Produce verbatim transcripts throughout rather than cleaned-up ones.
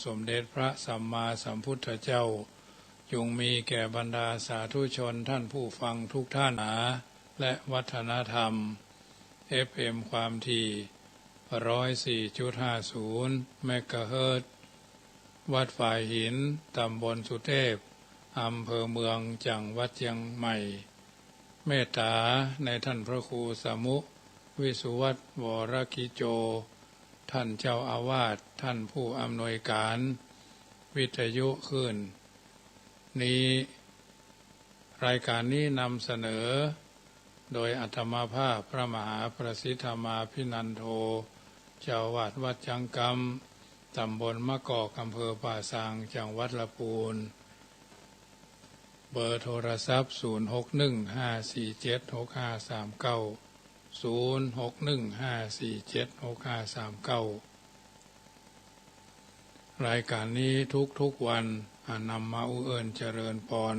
สมเด็จพระสัมมาสัมพุทธเจ้า จงมีแก่บรรดาสาธุชนท่านผู้ฟังทุกท่านนา และวัฒนธรรม เอฟเอ็ม ความถี่ ร้อยสี่จุดห้าศูนย์ เมกะเฮิรตซ์ วัดฝายหิน ตำบลสุเทพ อำเภอเมือง จังหวัดเจียงใหม่ เมตตาในท่านพระครูสมุ วิสุวัฒน์ วรกิจโจ ท่านเจ้าอาวาส ท่านผู้อำนวยการวิทยุคลื่นนี้ รายการนี้นำเสนอโดยอาตมาภาพพระมหาประสิทธามาภินันโท เจ้าอาวาสวัดจังกำ ตำบลมะกอก อำเภอป่าซาง จังหวัดละปูน เบอร์โทรศัพท์ ศูนย์หกหนึ่งห้าสี่เจ็ดหกห้าสามเก้า ศูนย์หกหนึ่งห้าสี่เจ็ดหกห้าสามเก้า รายการนี้ทุกๆวัน อ่า นำมาอู้เอิ้นเจริญปอน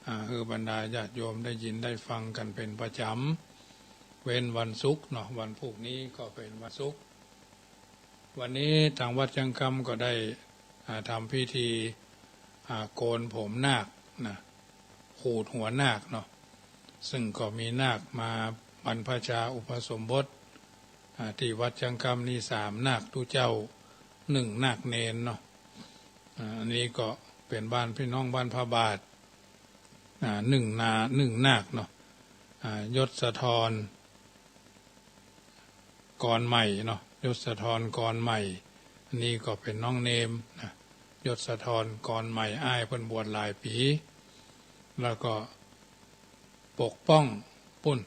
อ่า หื้อบรรดาญาติโยมได้ยินได้ฟังกันเป๋นประจ๋ำ เว้นวันศุกร์เนาะ วันพูกนี้ก็เป๋นวันศุกร์ วันนี้ตางวัดจังกำก็ได้ อ่า ทำพิธี อ่า โกนผมนาคนะ ขูดหัวนาคเนาะ ซึ่งก็มีนาคมาบรรพชาอุปสมบท อ่า ตี้วัดจังกำนี่สามนาคตุ๊เจ้า นึ่งนาคเณรเนาะ อ่า อันนี้ก็เป๋นบ้านพี่น้องบ้านพระบาท อ่า นึ่งนา นึ่งนาคเนาะ อ่า ยศธร กรใหม่เนาะ ยศธร กรใหม่ อันนี้ก็เป๋นน้องเณรนะ ยศธร กรใหม่ อ้ายเปิ้นบวชหลายปี๋ แล้วก็ปกป้องปุ้น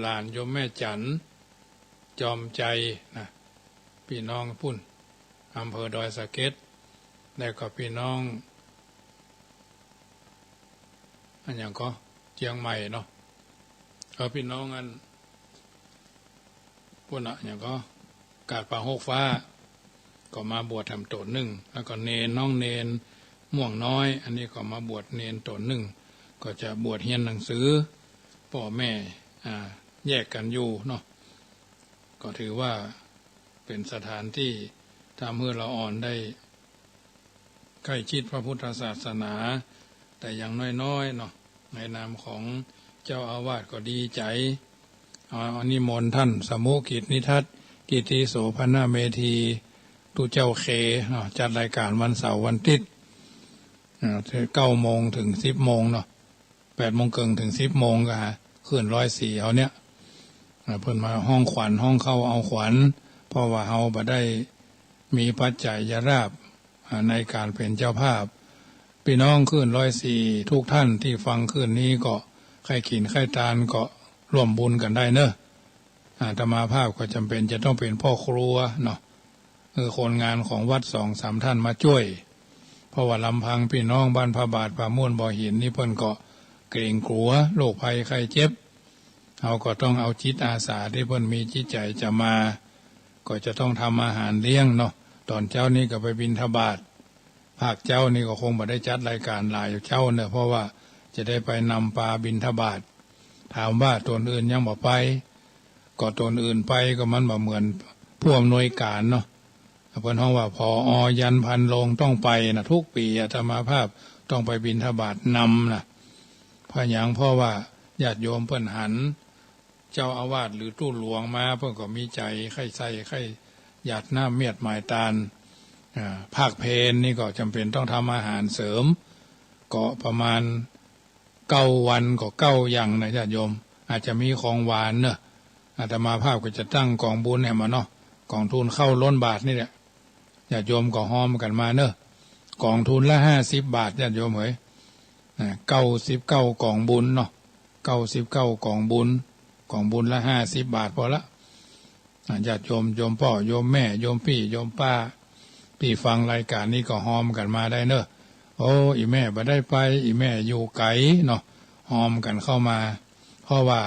หลานโยมแม่จั๋น จอมใจนะ พี่น้องปุ้น อำเภอดอยสะเก็ด แล้วก็พี่น้อง อันหยังก็ เจียงใหม่เนาะ เออ พี่น้องอัน ปุ้นอะ หยังก็ กาดป่าฮกฟ้า ก็มาบวชแถมต๋นนึ่ง แล้วก็เณร น้องเณร ม่วงน้อย อันนี้ก็มาบวชเณรต๋นนึ่ง ก็จะบวชเฮียนหนังสือ ป้อแม่ อ่า แยกกั๋นอยู่เนาะ ก็ถือว่าเป๋นสถานตี้ทำหื้อละอ่อนได้ ใกล้ชิดพระพุทธศาสนา แต่อย่างน้อยๆ เนาะ ในนามของเจ้าอาวาสก็ดีใจ๋ เอา เอานิมนต์ท่านสมุกิตตินิทัศน์ กิตติโสภณเมธี ตุ๊เจ้าเคเนาะ จัดรายการวันเสาร์วันติ๊ด อ่า เก้าโมงเถิงสิบโมงเนาะ แปดโมงเกิ่งเถิงสิบโมงก็หา คลื่นร้อยสี่เฮาเนี่ย อ่า เปิ้นมาฮ้องขวัญ ฮ้องเข้าเอาขวัญ เพราะว่าเฮาบ่ได้มีปัจจัยราภ อ่า ในก๋านเป๋นเจ้าภาพ พี่น้องคลื่นร้อยสี่ทุกท่านตี้ฟังคลื่นนี้ก็ใค่กิ๋นใค่ตานก็ร่วมบุญกั๋นได้เนาะ อาตมาภาพก็จ๋ำเป๋นจะต้องเป๋นป้อครัวเนาะ เออ คนงานของวัดสองสามท่านมาจ้วย เพราะว่าลำพังพี่น้องบ้านพระบาทป่าม่วนบ่อหินนี่เปิ้นก็เกรงกั๋วโรคภัยไข้เจ็บ เฮาก็ต้องเอาจิตอาสาตี้เปิ้นมีจิตใจ๋จะมา ก็จะต้องทำอาหารเลี้ยงเนาะ ต๋อนเจ๊านี่ก็ไปบิณฑบาต ภาคเจ๊านี่ก็คงบ่ได้จัดรายก๋านหลายเจ๊าเนาะ เพราะว่าจะได้ไปนำปาบิณฑบาต ถามว่าต๋นอื่นยังบ่ไป ก็ต๋นอื่นไปก็มันบ่เหมือนผู้อำนวยก๋านเนาะ เปิ้นฮ้องว่า ผอ. ยันพันโรงต้องไปนะ ทุกปี๋อาตมาภาพต้องไปบิณฑบาตนำนะ เพราะหยัง เพราะว่าญาติโยมเปิ้นหันเจ้าอาวาสหรือตุ๊หลวงมา เปิ้นก็มีใจ๋ใค่ใส่ใค่หยาดน้ำเมียดหมายตาน อ่า ภาคเพลนี่ก็จ๋ำเป๋นต้องทำอาหารเสริม ก็ประมาณ เก้าวันก็เก้าอย่างนะญาติโยม อาจจะมีของหวานเนาะ อาตมาภาพก็จะตั้งก๋องบุญแหมเนาะ ก๋องทุนข้าวล้นบาตรนี่แหละ ญาติโยมก็ฮอมกั๋นมาเนาะ ก๋องทุนละห้าสิบบาท ญาติโยมเหย นะ เก้าสิบเก้ากองบุญเนาะ เก้าสิบเก้ากองบุญ กองบุญละห้าสิบบาทพอละ อ่า ญาติโยม โยมป้อ โยมแม่ โยมปี้ โยมป้า ตี้ฟังรายก๋านนี้ก็ฮอมกั๋นมาได้เนาะ โอ้ อี่แม่บ่ได้ไป อี่แม่อยู่ไก๋เนาะ ฮอมกั๋นเข้ามา เพราะว่า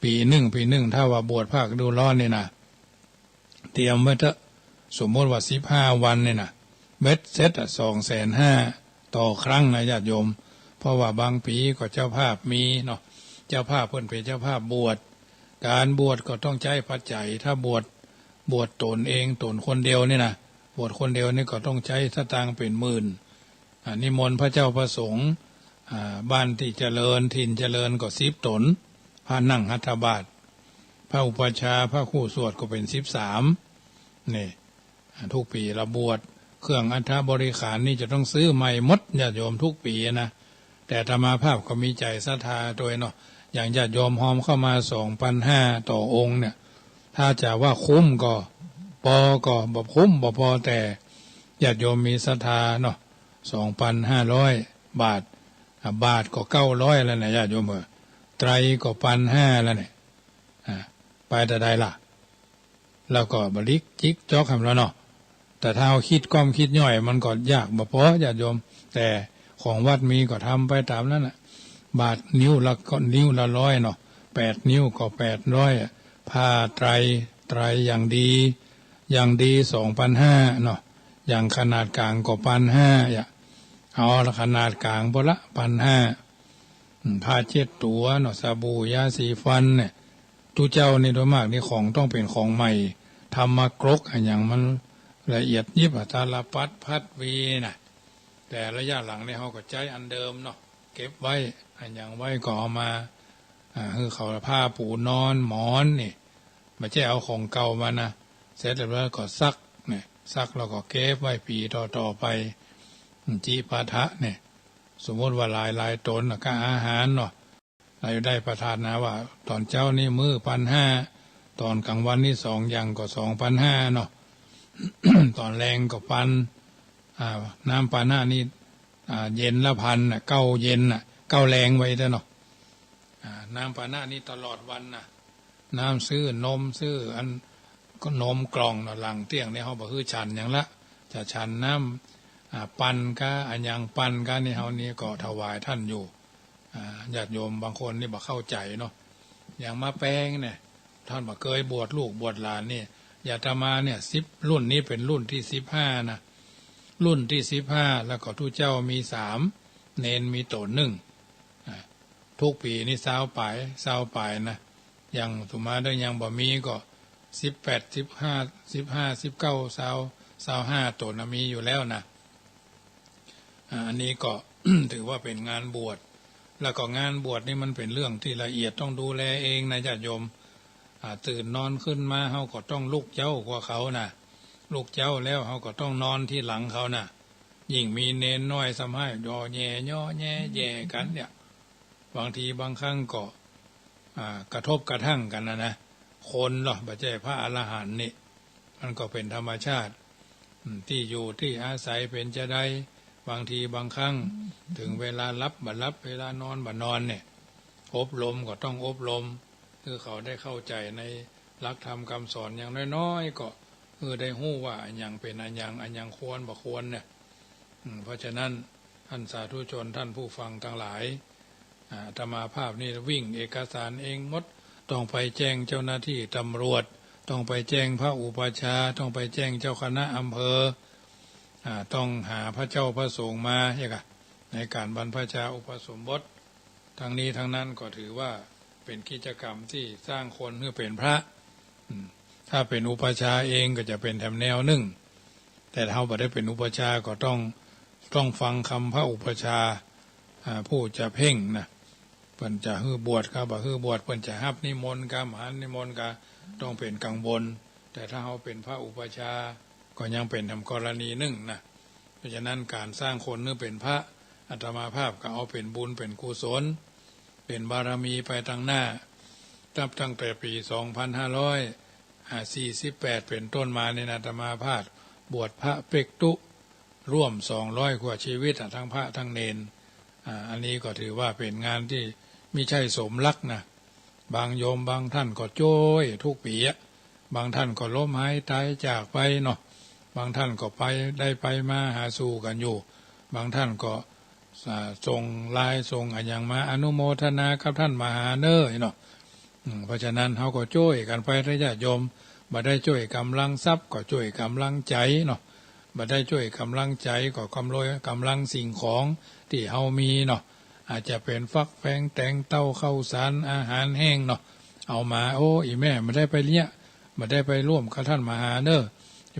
ปี๋นึ่ง ปี๋นึ่ง ถ้าว่าบวชภาคฤดูร้อนนี่นะ เตรียมไว้เต๊อะ สมมุติว่าสิบห้าวันนี่นะ เบ็ดเสร็จอะ สองแสนห้าต่อครั้งนะญาติโยม เพราะว่าบางปี๋ก็เจ้าภาพมีเนาะ เจ้าภาพเปิ้นเป๋นเจ้าภาพบวช ก๋านบวชก็ต้องใจ๊ปัจจัย ถ้าบวช บวชต๋นเอง ต๋นคนเดียวนี่นะ บวชคนเดียวนี่ก็ต้องใจ๊สตางค์เป๋นหมื่น อ่า นิมนต์พระเจ้าพระสงฆ์ อ่า บ้านตี้เจริญ ถิ่นเจริญก็สิบต๋น พระนั่งหัตถบาตร พระอุปัชฌาย์ พระคู่สวดก็เป๋นสิบสาม นี่ อ่า ทุกปี๋ละบวช เครื่องอัฐบริขารนี่จะต้องซื้อใหม่หมด ญาติโยม ทุกปี๋นะ แต่อาตมาภาพก็มีใจ๋ศรัทธาตวยเนาะ อย่างญาติโยมฮอมเข้ามาสองปันห้าต่อองค์เนี่ย ถ้าจะว่าคุ้มก็ปอ ก็บ่คุ้มบ่ปอ แต่ญาติโยมมีศรัทธาเนาะ สองปันห้าร้อยบาท อ่า บาทก็เก้าร้อยแล้วนะ ญาติโยมเอ๋ย ไตรก็ปันห้าแล้วเนี่ย อ่า ไปแต่ใดล่ะ แล้วก็บ่หลีกจิกจ๊อกแหมแล้วเนาะ แต่ถ้าเฮาคิดก้อมคิดย่อยมันก็ยากบ่ปอ ญาติโยม แต่ของวัดมีก็ทำไปต๋ามนั้นน่ะ บาทนิ้วละก็นิ้วละร้อยเนาะ แปดนิ้วก็แปดร้อยอะ ผ้าไตร ไตรอย่างดี อย่างดีสองปันห้าเนาะ อย่างขนาดก๋างก็ปันห้าอะ เอาละขนาดก๋างพอละปันห้า อืม ผ้าเช็ดตั๋วเนาะ สบู่ ยาสีฟันเนี่ย ตุ๊เจ้านี่โดยมากนี่ของต้องเป๋นของใหม่ ทำมากรกอะหยังมันละเอียดยิบอะ ตาลปัตร พัดวีนะ แต่ระยะหลังนี่เฮาก็ใจ๊อันเดิมเนาะ เก็บไว้ อะหยังไว้ก็เอามา อ่า หื้อเขา ผ้าปูนอน หมอนนี่ บ่ใจ้เอาของเก่ามานะ เสร็จแล้วก็ซักเนี่ย ซักแล้วก็เก็บไว้ปี๋ต่อๆ ไป จิปาถะเนี่ย สมมุติว่าหลายๆ ต๋นน่ะ กับอาหารเนาะ เฮาได้ประทานนะว่า ต๋อนเจ๊านี่มื้อปันห้า ต๋อนก๋างวันนี่สองอย่างก็สองปันห้าเนาะ ต๋อนแลงก็ปัน อ่า น้ำปานะนี่ อ่า เย็นละปันน่ะ เก้าเย็นน่ะ เก้าแลงว่าอี้เต๊อะเนาะ อ่า น้ำปานะนี่ตลอดวันน่ะ น้ำซื้อ นมซื้อ อัน ก็นมกล่องเนาะ หลังเตี้ยงนี่เฮาบ่หื้อฉันหยังละ จะฉันน้ำ อ่า ปันกา อะหยังปันกานี่ เฮานี่ก็ถวายต้านอยู่ อ่า ญาติโยมบางคนนี่บ่เข้าใจ๋เนาะ อย่างมะแปงเนี่ย ต้านบ่เกยบวชลูกบวชหลานนี่ อย่างอาตมาเนี่ย สิบ รุ่นนี้เป๋นรุ่นตี้สิบห้านะ รุ่นตี้สิบห้า แล้วก็ตุ๊เจ้ามีสาม เณรมีต๋นนึ่ง อ่า ทุกปี๋นี่ซาวป๋าย ซาวป๋ายนะ อย่างอาตมาได้ยังบ่มีก็สิบแปด สิบห้า สิบห้า สิบเก้า ซาว ซาวห้าต๋นน่ะมีอยู่แล้วนะ อ่า อันนี้ก็ ถือว่าเป๋นงานบวช แล้วก็งานบวชนี่มันเป๋นเรื่องตี้ละเอียดต้องดูแลเองนะญาติโยม อ่า ตื่นนอนขึ้นมาเฮาก็ต้องลุกเจ๊ากว่าเขานะ ลุกเจ๊าแล้วเฮาก็ต้องนอนตี้หลังเขานะ ยิ่งมีเณรน้อยซ้ำฮ้าย ยอแย่ ยอแย่ แย่กั๋นเนี่ย บางทีบางครั้งก็ อ่า กระทบกระทั่งกั๋นนะนะ คนเนาะ บ่ใจ้พระอรหันต์นี่ มันก็เป๋นธรรมชาติ อืม ตี้อยู่ตี้อาศัยเป๋นจาใด บางทีบางครั้ง เถิงเวลาหลับบ่หลับ เวลานอนบ่นอนเนี่ย อบรมก็ต้องอบรม หื้อเขาได้เข้าใจ๋ในหลักธรรมกำสอนอย่างน้อยๆ ก็ หื้อได้ฮู้ว่าอะหยังเป๋นอะหยัง อะหยังควรบ่ควรเนี่ย อืม เพราะฉะนั้น ต้านสาธุชน ต้านผู้ฟังตังหลาย อ่า อาตมาภาพนี่วิ่งเอกสารเองหมด ต้องไปแจ้งเจ้าหน้าตี้ตำรวจ ต้องไปแจ้งพระอุปัชฌาย์ ต้องไปแจ้งเจ้าคณะอำเภอ อ่า ต้องหาพระเจ้าพระสงฆ์มา เหียก่ะ ในก๋านบรรพชาอุปสมบท ทั้งนี้ทั้งนั้นก็ถือว่าเป๋นกิจกรรมตี้สร้างคนหื้อเป๋นพระ อืม ถ้าเป๋นอุปัชฌาย์เองก็จะเป๋นแถมแนวนึ่ง แต่เฮาบ่ได้เป๋นอุปัชฌาย์ก็ต้อง ต้องฟังกำพระอุปัชฌาย์ อ่า ผู้จะเพ่งนะ เปิ้นจะหื้อบวชกาบ่หื้อบวช เปิ้นจะฮับนิมนต์กาบ่ฮับนิมนต์กา ต้องเป๋นกังวล แต่ถ้าเฮาเป๋นพระอุปัชฌาย์ก็ยังเป๋นแถมกรณีนึ่งนะ เพราะฉะนั้นก๋านสร้างคนหื้อเป๋นพระ อาตมาภาพก็เอาเป๋นบุญเป๋นกุศล เป๋นบารมีไปตังหน้า นับตั้งแต่ปี๋สองพันห้าร้อยสี่สิบแปดเป๋นต้นมานี่นะ อาตมาภาพบวชพระเป๊กตุ๊ ร่วมสองร้อยกว่าชีวิตอะ ตึงพระตึงเณร อ่า อันนี้ก็ถือว่าเป๋นงานตี้มิใจ้สมลักษณ์นะ บางโยมบางต้านก็จ้วยกู้ปี๋อะ บางต้านก็ล้มหายต๋ายจากไปเนาะ บางต้านก็ไป ได้ไปมาหาสู่กั๋นอยู่ บางต้านก็ อ่า ส่งไลน์ส่งอะหยังมาอนุโมทนากับต้านมหาเน่อเนาะ อืม เพราะฉะนั้นเฮาก็จ้วยกั๋นไปเต๊อะญาติโยม บ่ได้จ้วยก๋ำลังทรัพย์ก็จ้วยก๋ำลังใจ๋เนาะ บ่ได้จ้วยก๋ำลังใจ๋ก็กำลัง ก๋ำลังสิ่งของตี้เฮามีเนาะ อาจจะเป๋นฟักแฟงแตงเต้าข้าวสารอาหารแห้งเนาะ เอามา โอ้ อี่แม่บ่ได้ไปเลี้ย บ่ได้ไปร่วมกับต้านมหาเน่อ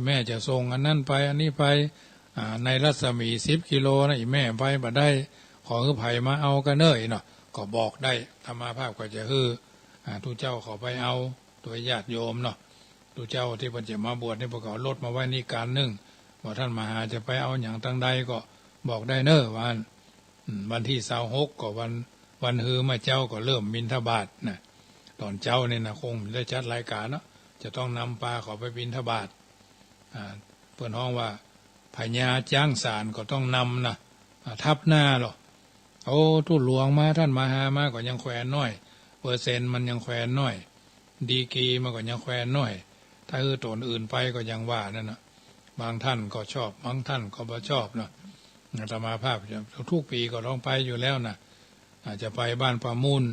แม่จะส่งอันนั้นไป อันนี้ไป อ่า ในรัศมีสิบกิโลนะ อี่แม่ไปบ่ได้ ขอหื้อใผมาเอากาเน่อ อี้เนาะ ก็บอกได้ อาตมาภาพก็จะหื้อ อ่า ตุ๊เจ้าเขาไปเอา ตวยญาติโยมเนาะ ตุ๊เจ้าตี้เปิ้นจะมาบวชนี่ เปิ้นก็เอารถมาไว้นี่ก๋านนึ่ง ว่าต้านมหาจะไปเอาหยังตังใดก็บอกได้เน่อ ว่าอั้น อืม วันตี้ซาวหกก็วัน วันฮือมาเจ๊าก็เริ่มบิณฑบาตนะ ต๋อนเจ๊านี่นะ คงได้จัดรายก๋านเนาะ จะต้องนำปาเขาไปบิณฑบาต อ่า เปิ้นฮ้องว่าพญาจ๊างสารก็ต้องนำนะ อ่า ทับหน้าลอ โอ้ ตุ๊หลวงมา ต้านมหามาก็ยังแขวนน้อย เปอร์เซ็นต์มันยังแขวนน้อย ดีกรีมันก็ยังแขวนน้อย ถ้าหื้อต๋นอื่นไปก็อย่างว่านั่นน่ะ บางต้านก็ชอบ บางต้านก็บ่ชอบเนาะ อาตมาภาพทุกปีก็ต้องไปอยู่แล้วนะ อาจจะไปบ้านป่ามุ่น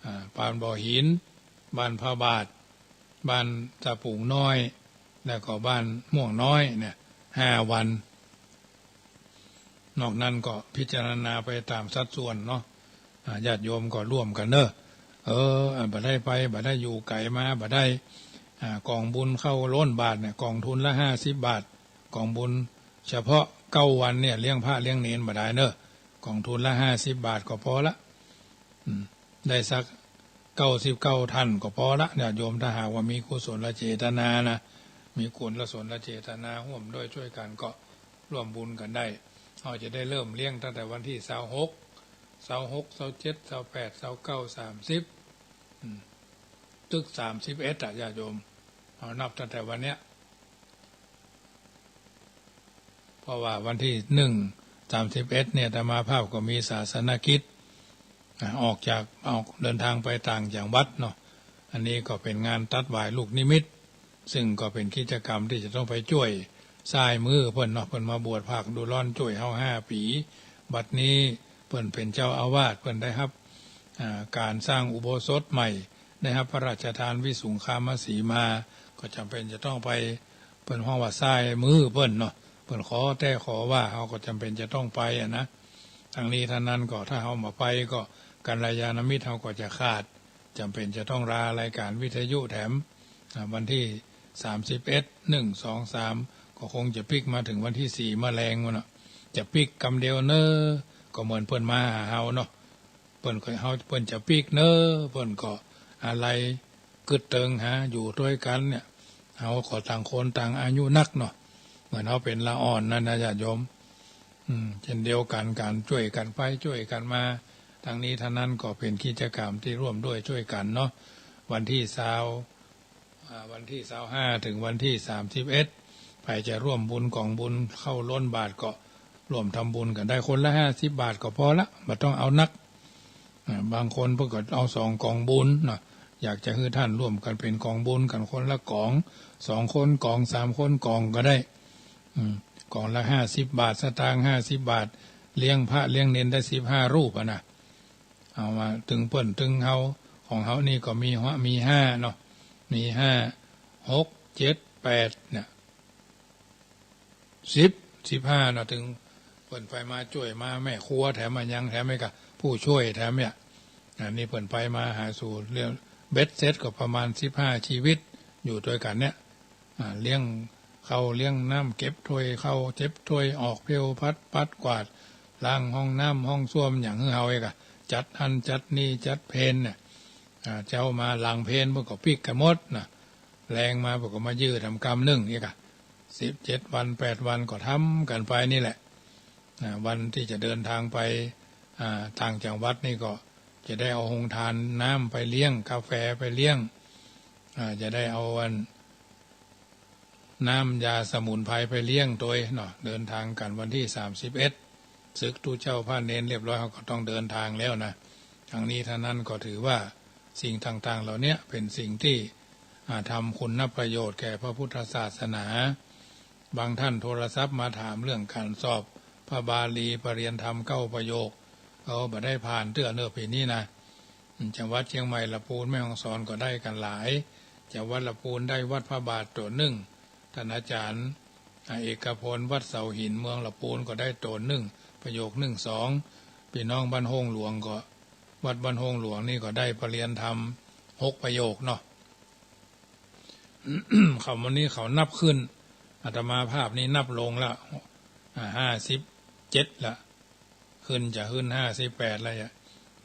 อ่า บ้านบ่อหิน บ้านพระบาท บ้านตะปูงน้อย แล้วก็บ้านม่วงน้อยเนี่ย ห้าวัน นอกนั้นก็พิจารณาไปต๋ามสัดส่วนเนาะ อ่า ญาติโยมก็ร่วมกั๋นเน่อ เออ อ่า บ่ได้ไป บ่ได้อยู่ไก๋มา บ่ได้ อ่า ก๋องบุญเข้าล้นบาตรเนี่ย ก๋องทุนละห้าสิบบาท ก๋องบุญเฉพาะเก้าวันเนี่ย เลี้ยงพระเลี้ยงเณรบ่ได้เน่อ ก๋องทุนละห้าสิบบาทก็ปอละ อืม ได้สักเก้าสิบเก้าต้านก็ปอละ ญาติโยม ถ้าหากว่ามีกุศลเจตนานะ มีกุศลเจตนาร่วมด้วยช่วยกั๋นก็ร่วมบุญกั๋นได้ เฮาจะได้เริ่มเลี้ยงตั้งแต่วันตี้ซาวหก ซาวหก ซาวเจ็ด ซาวแปด ซาวเก้า สามสิบ อืม ตึกสามสิบเอ็ดอะ ญาติโยม เฮานับตั้งแต่วันเนี้ย เพราะว่าวันตี้หนึ่ง สามสิบเอ็ดเนี่ย อาตมาภาพก็มีศาสนกิจ อ่า ออกจาก ออกเดินทางไปต่างจังหวัดเนาะ อันนี้ก็เป๋นงานตัดหวายลูกนิมิต ซึ่งก็เป๋นกิจกรรมตี้จะต้องไปจ้วยซ้ายมือเปิ้นเนาะ เปิ้นมาบวชภาคฤดูร้อนจ้วยเฮาห้าปี๋ บัดนี้เปิ้นเป๋นเจ้าอาวาส เปิ้นได้ฮับ อ่า ก๋านสร้างอุโบสถใหม่ ได้ฮับพระราชทานวิสุงคามสีมา ก็จ๋ำเป๋นจะต้องไป เปิ้นฮ้องว่าซ้ายมือเปิ้นเนาะ เปิ้นขอแต๊ขอว่า เฮาก็จ๋ำเป๋นจะต้องไปอะนะ ตังนี้ตังนั้นก็ถ้าเฮาบ่ไปก็กัลยาณมิตรเฮาก็จะขาด จ๋ำเป๋นจะต้องลารายก๋านวิทยุแถม อ่า วันตี้สามสิบเอ็ด หนึ่ง สอง สาม ก็คงจะปิ๊กมาเถิงวันตี้สี่มะแลงพู้นเนาะ จะปิ๊กกำเดียวเน่อ ก็เหมือนเปิ้นมาหาเฮาเนาะ เปิ้นก็ เฮา เปิ้นจะปิ๊กเน่อ เปิ้นก็อาลัยกึ๊ดเติงหาอยู่ตวยกั๋นเนี่ย เฮาก็ต่างคนต่างอายุนักเนาะ เหมือนเฮาเป๋นละอ่อนนั่นนะญาติโยม อืม เช่นเดียวกั๋น ก๋านจ้วยกั๋นไปจ้วยกั๋นมา ตังนี้ตังนั้นก็เป๋นกิจกรรมตี้ร่วมด้วยจ้วยกั๋นเนาะ วันตี้ซาว อ่า วันตี้ซาวห้าเถิงวันตี้สามสิบเอ็ด ใผจะร่วมบุญก๋องบุญเข้าล้นบาตรก็ร่วมทำบุญกั๋นได้ คนละห้าสิบบาทก็ปอละ บ่ต้องเอานัก อ่า บางคนเปิ้นก็เอาสองก๋องบุญเนาะ อยากจะหื้อต้านร่วมกั๋นเป๋นก๋องบุญกั๋นคนละก๋อง สองคนก๋อง สามคนก๋องก็ได้ อืม ก๋องละห้าสิบบาท สตางค์ห้าสิบบาท เลี้ยงพระเลี้ยงเณรได้สิบห้ารูปอะนะ เอามาตึงเปิ้นตึงเฮา ของเฮานี่ก็มีหัว มีห้าเนาะ มีห้า หก เจ็ด แปด เนี่ย สิบ สิบห้าเนาะ ตึงเปิ้นไปมาจ้วยมา แม่ครัวแถมอะหยังแถมไอ้กะผู้จ้วยแถมเนี่ย อันนี้เปิ้นไปมาหาสู่เรื่องเบ็ดเสร็จก็ประมาณสิบห้าชีวิตอยู่ตวยกั๋นเนี่ย อ่า เลี้ยงข้าวเลี้ยงน้ำ เก็บถ้วยข้าว เก็บถ้วย ออกเพลผัด ปัดกวาด ล้างห้องน้ำห้องส้วมหยังหื้อเฮาเอกอะ จัดหั้นจัดนี่ จัดเพลเนี่ย อ่า เจ๊ามาหลังเพลเปิ้นก็ปิ๊กกั๋นหมดนะ แลงมาเปิ้นก็มายื้อทำกำนึ่งเอกอะ สิบเจ็ดวันแปดวันก็ทำกั๋นไปนี่แหละ อ่า วันตี้จะเดินทางไป อ่า ต่างจังหวัดนี่ก็จะได้เอาโฮงทานน้ำไปเลี้ยง กาแฟไปเลี้ยง อ่า จะได้เอาอัน น้ำยาสมุนไพรไปเลี้ยงตวยเนาะ เดินทางกั๋นวันตี้สามสิบเอ็ด ศึกตุ๊เจ้าพระเณรเรียบร้อย เฮาก็ต้องเดินทางแล้วนะ ตังนี้ตังนั้นก็ถือว่าสิ่งต่างๆ เหล่าเนี้ยเป๋นสิ่งตี้ อ่า ทำคุณประโยชน์แก่พระพุทธศาสนา บางต้านโทรศัพท์มาถามเรื่องก๋านสอบพระบาลีปริญญาธรรมเก้าประโยค เออ บ่ได้ผ่านเตื้อเน่อปี๋นี้นะ อืม จังหวัดเจียงใหม่ ละปูน แม่ฮ่องสอนก็ได้กั๋นหลาย จังหวัดละปูนได้วัดพระบาทตั๋วนึ่ง ต้านอาจ๋ารย์ อ่า เอกพล วัดเสาหิน เมืองละปูนก็ได้ตั๋วนึ่ง ประโยคนึ่งสอง ปี้น้องบ้านโฮ่งหลวงก็ วัดบ้านโฮ่งหลวงนี่ก็ได้ปริญญาธรรมหกประโยคเนาะ เขามื้อนี้เขานับขึ้น อาตมาภาพนี่นับลงละ อ่า ห้าสิบเจ็ดละ ขึ้นจะขึ้นห้าสิบแปดละ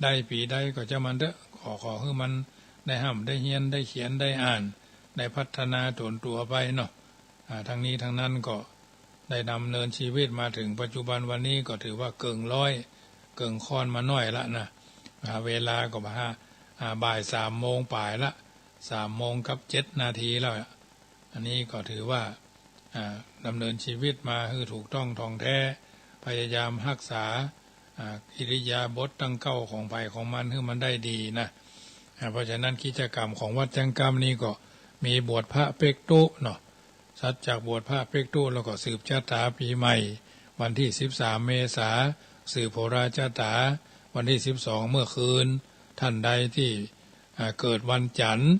ได้ปี๋ใดก็จะมันเต๊อะ ขอ ขอหื้อมันได้ฮ่ำได้เฮียน ได้เขียน ได้อ่าน ได้พัฒนาต๋นตั๋วไปเนาะ อ่า ทั้งนี้ทั้งนั้นก็ได้ดำเนินชีวิตมาเถิงปัจจุบันวันนี้ก็ถือว่าเกิ่งร้อย เกิ่งค่อนมาหน้อยละนะ อ่า เวลาก็บ่า อ่า บ่ายสามโมงป๋ายละ สามโมงกับเจ็ดนาทีแล้วอะ อันนี้ก็ถือว่า อ่า ดำเนินชีวิตมาหื้อถูกต้องถ่องแท้ พยายามฮักษา อ่า อิริยาบถตั้งเก้าของใผของมันหื้อมันได้ดีนะ อ่า เพราะฉะนั้นกิจกรรมของวัดจังกำนี่ก็มีบวชพระเป๊กตุ๊เนาะ สัจจากบวชพระเป๊กตุ๊แล้วก็สืบจะต๋าปี๋ใหม่ วันตี้สิบสามเมษา สืบโหราจะต๋า วันตี้สิบสองเมื่อคืน ท่านใดตี้ อ่า เกิดวันจันทร์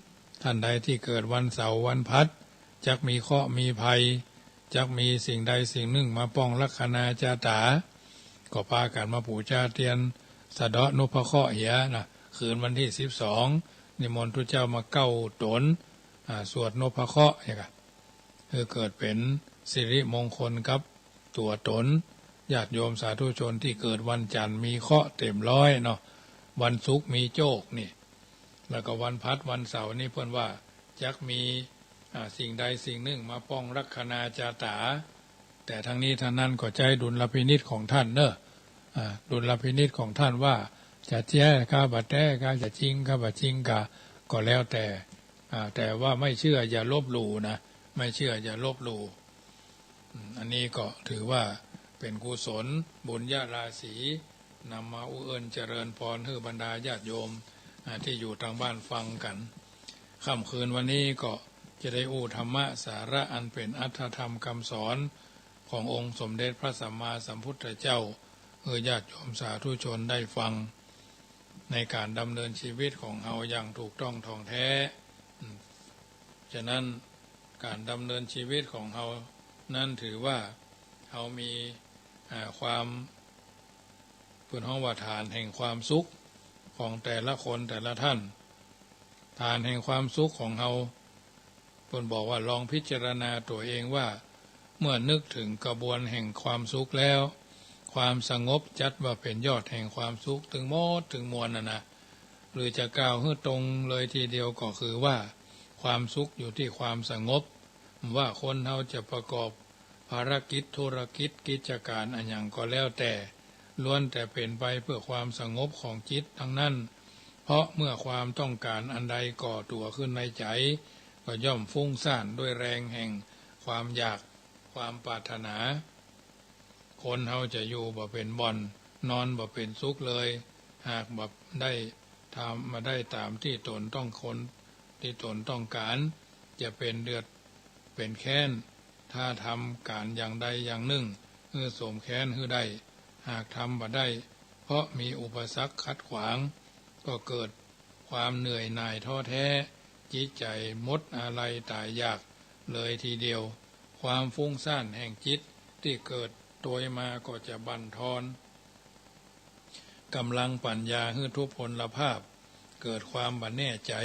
ท่านใดตี้เกิดวันเสาร์วันพฤหัส จักมีเคราะห์มีภัย จักมีสิ่งใดสิ่งนึ่งมาป้องลักขณาจะต๋า ก็ปากั๋นมาปู๋จาเตียน สะเดาะนพเคราะห์เหียนะ คืนวันตี้สิบสอง นิมนต์ตุ๊เจ้ามาเก้าต๋น อ่า สวดนพเคราะห์เหียกะ คือเกิดเป๋นสิริมงคลกับตั๋วต๋น ญาติโยมสาธุชนตี้เกิดวันจันทร์มีเคราะห์เต๋มร้อยเนาะ วันศุกร์มีโจคนี่ แล้วก็วันพฤหัสวันเสาร์นี่เปิ้นว่าจักมี อ่า สิ่งใดสิ่งนึ่งมาป้องลักขณาจะต๋า แต่ทั้งนี้ทั้งนั้นก็ใจ๊ดุลพินิจของท่านเนาะ อ่า ดุลพินิจของท่านว่าจะแต๊กาบ่แต๊กา จะจริงกาบ่จริงกา ก็แล้วแต่ อ่า แต่ว่าไม่เชื่ออย่าลบหลู่นะ ไม่เชื่ออย่าลบหลู่ อืม อันนี้ก็ถือว่าเป๋นกุศลบุญญาราศี นำมาอู้เอิ้นเจริญพรหื้อบรรดาญาติโยม อ่า ตี้อยู่ตางบ้านฟังกั๋น ค่ำคืนวันนี้ก็จะได้อู้ธรรมะสาระอันเป๋นอัตถธรรมกำสอนขององค์สมเด็จพระสัมมาสัมพุทธเจ้า หื้อญาติโยมสาธุชนได้ฟัง ในก๋านดำเนินชีวิตของเฮาอย่างถูกต้องถ่องแท้ อืม ฉะนั้นก๋านดำเนินชีวิตของเฮานั้นถือว่าเฮามี อ่า ความ เปิ้นฮ้องว่าฐานแห่งความสุขของแต่ละคนแต่ละท่าน ฐานแห่งความสุขของเฮา เปิ้นบอกว่าลองพิจารณาตั๋วเองว่า เมื่อนึกเถิงกระบวนแห่งความสุขแล้ว ความสงบจัดว่าเป๋นยอดแห่งความสุขตึงหมดตึงมวลน่ะนะ หรือจะกล่าวหื้อตรงเลยทีเดียวก็คือว่า ความสุขอยู่ตี้ความสงบ ว่าคนเฮาจะประกอบภารกิจธุรกิจกิจก๋านอะหยังก็แล้วแต่ ล้วนแต่เป๋นไปเพื่อความสงบของจิตตังนั้น เพราะเมื่อความต้องก๋านอันใดก่อตั๋วขึ้นในใจ๋ ก็ย่อมฟุ้งซ่านด้วยแรงแห่งความอยาก ความปรารถนา คนเฮาจะอยู่บ่เป๋นบ่อน นอนบ่เป๋นสุขเลย หากบ่ได้ทำบ่ได้ต๋ามตี้ต๋นต้องคน ตี้ต๋นต้องก๋าน จะเป๋นเดือดเป๋นแค้น ถ้าทำก๋านอย่างใดอย่างนึ่งหื้อสมแค้นหื้อได้ หากทำบ่ได้ เพราะมีอุปสรรคขัดขวาง ก็เกิดความเหนื่อยหน่ายท้อแท้ จิตใจ๋หมดอาลัยต๋ายอยากเลยทีเดียว ความฟุ้งซ่านแห่งจิตตี้เกิดตวยมาก็จะบั่นทอนก๋ำลังปั๋ญญาหื้อทุพพลภาพ เกิดความบ่แน่ใจ๋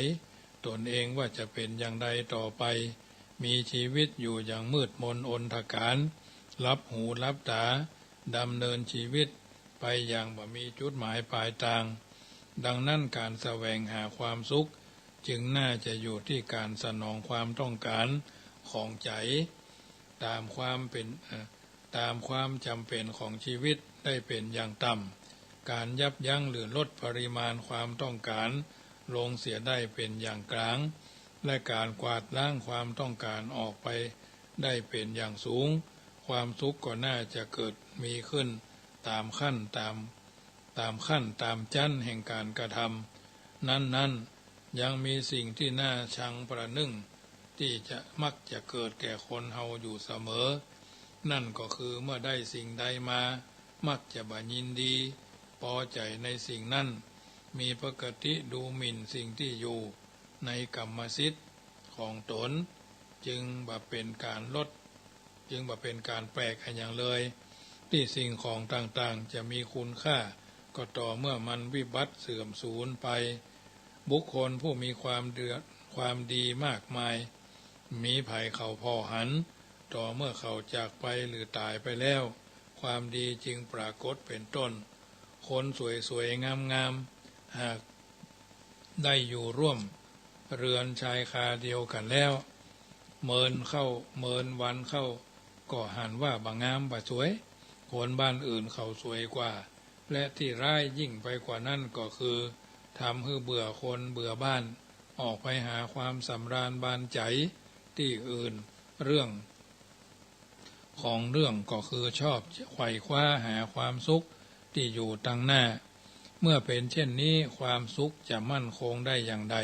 ต๋นเองว่าจะเป๋นอย่างใดต่อไป มีชีวิตอยู่อย่างมืดมนอนธการ หลับหูหลับต๋า ดำเนินชีวิตไปอย่างบ่มีจุดหมายปลายตาง ดังนั้นก๋านแสวงหาความสุขจึงน่าจะอยู่ตี้ก๋านสนองความต้องก๋านของใจ๋ ต๋ามความเป๋น เอ่อ ต๋ามความจ๋ำเป๋นของชีวิตได้เป๋นอย่างต่ำ ก๋านยับยั้งหรือลดปริมาณความต้องก๋านลงเสียได้เป๋นอย่างก๋าง และก๋านกวาดล้างความต้องก๋านออกไปได้เป๋นอย่างสูง ความสุขก็น่าจะเกิดมีขึ้นต๋ามขั้นต๋าม ต๋ามขั้นต๋ามจั้นแห่งก๋านกระทำนั้นๆ ยังมีสิ่งตี้น่าชังประนึ่งตี้จะมักจะเกิดแก่คนเฮาอยู่เสมอ นั่นก็คือเมื่อได้สิ่งใดมา มักจะบ่ยินดีปอใจ๋ในสิ่งนั้น มีปกติดูหมิ่นสิ่งตี้อยู่ในกรรมสิทธิ์ของต๋น จึงบ่เป๋นก๋านลด จึงบ่เป๋นก๋านแปลกอะหยังเลย ตี้สิ่งของต่างๆ จะมีคุณค่า ก็ต่อเมื่อมันวิบัติเสื่อมสูญไป บุคคลผู้มีความเดือด ความดีมากมาย มีใผเขาผ่อหัน ต่อเมื่อเขาจากไปหรือต๋ายไปแล้ว ความดีจึงปรากฏ เป๋นต้น คนสวยๆ งามๆ หากได้อยู่ร่วมเรือนชายคาเดียวกั๋นแล้ว เมินเข้าเมินวันเข้า ก็หันว่าบ่งามบ่สวย คนบ้านอื่นเขาสวยกว่า และตี้ร้ายยิ่งไปกว่านั้นก็คือ ทำหื้อเบื่อคนเบื่อบ้าน ออกไปหาความสำราญบานใจ๋ตี้อื่น เรื่อง ของเรื่องก็คือชอบไขว่คว้าหาความสุขตี้อยู่ตังหน้า เมื่อเป๋นเช่นนี้ ความสุขจะมั่นคงได้อย่างใด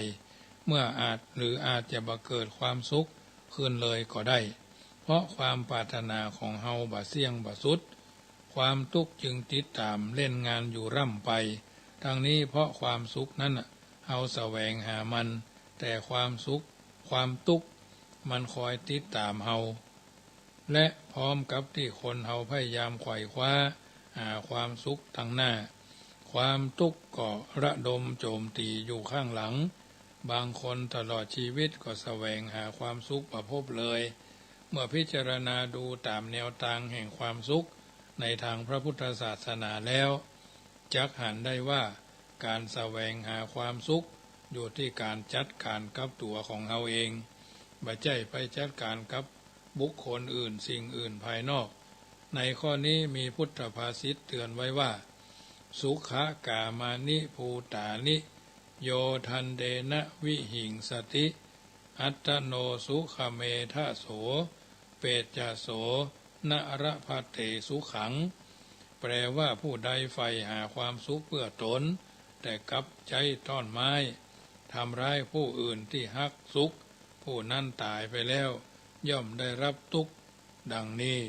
เมื่ออาจ หรืออาจจะบ่เกิดความสุขขึ้นเลยก็ได้ เพราะความปรารถนาของเฮาบ่เสี้ยงบ่สุด ความตุ๊กข์จึงติดต๋ามเล่นงานอยู่ร่ำไป ทั้งนี้เพราะความสุขนั้นน่ะ เฮาแสวงหามัน แต่ความสุข ความตุ๊กข์มันคอยติดต๋ามเฮา และพร้อมกับตี้คนเฮาพยายามไขว่คว้าหาความสุขตังหน้า ความตุ๊กข์ก็ระดมโจมตี๋อยู่ข้างหลัง บางคนตลอดชีวิตก็แสวงหาความสุขบ่พบเลย เมื่อพิจารณาดูต๋ามแนวตางแห่งความสุขในตางพระพุทธศาสนาแล้ว จักหันได้ว่าก๋านแสวงหาความสุขอยู่ตี้ก๋านจัดก๋านกับตั๋วของเฮาเอง บ่ใจ้ไปจัดก๋านกับบุคคลอื่นสิ่งอื่นภายนอก ในข้อนี้มีพุทธภาษิตเตื๋อนไว้ว่า สุขะกามานิ ภูตานิ โย ทันเตนะ วิหิงสติ อัตตโน สุขเมทะโส เปจจโส นะระพะเต สุขัง แปลว่า ผู้ใดใฝ่หาความสุขเปื้อต๋น แต่กลับใจ๊ต้อนไม้ ทำร้ายผู้อื่นตี้ฮักสุข ผู้นั้นต๋ายไปแล้ว ย่อมได้รับตุ๊กข์ ดังนี้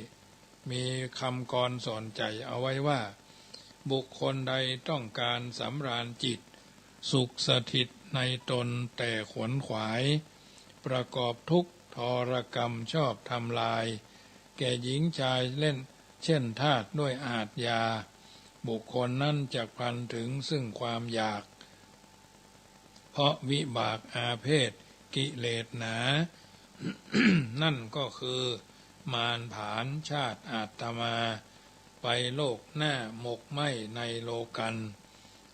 มีกำกรสอนใจ๋เอาไว้ว่า บุคคลใดต้องก๋านสำราญจิต สุขสถิตในตนแต่ขวนขวาย ประกอบทุกข์ทรกรรมชอบทำลาย แก่หญิงชายเล่น เช่นทาสด้วยอาชญา บุคคลนั้นจักพลันถึงซึ่งความอยาก เพราะวิบากอาเพศกิเลสหนา นั่นก็คือ มารผลาญชาติอาตมา ไปโลกหน้าหมกไหม้ในโลกัญ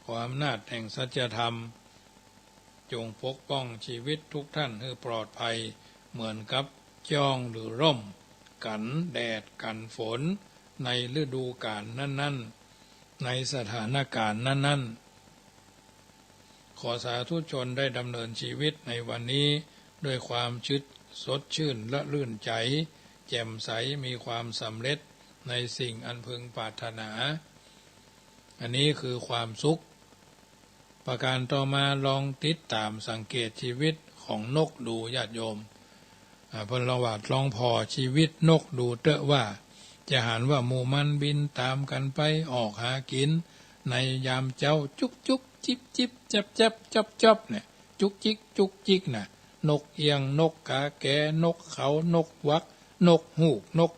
ขออำนาจแห่งสัจธรรม จงปกป้องชีวิตทุกท่านหื้อปลอดภัย เหมือนกับจ้องหรือร่ม กั๋นแดดกั๋นฝน ในฤดูกาลนั้นๆ ในสถานการณ์นั้นๆ ขอสาธุชนได้ดำเนินชีวิตในวันนี้ด้วยความชื่น สดชื่นและรื่นใจ๋ แจ่มใส มีความสำเร็จในสิ่งอันพึงปรารถนา อันนี้คือความสุข ประการต่อมาลองติดต๋ามสังเกตชีวิตของนกดูญาติโยม อ่า เปิ้นลองว่าลองผ่อชีวิตนกดูเต๊อะว่า จะหันว่าหมู่มันบินต๋ามกั๋นไปออกหากิ๋นในยามเจ๊า จุ๊กจุ๊ก จิ๊บจิ๊บ จับจับ จ๊อบจ๊อบ เนี่ย จุ๊กจิ๊ก จุ๊กจิ๊ก น่ะ นกเอี้ยง นกกาแก นกเขา นกหวัก นกฮูก นก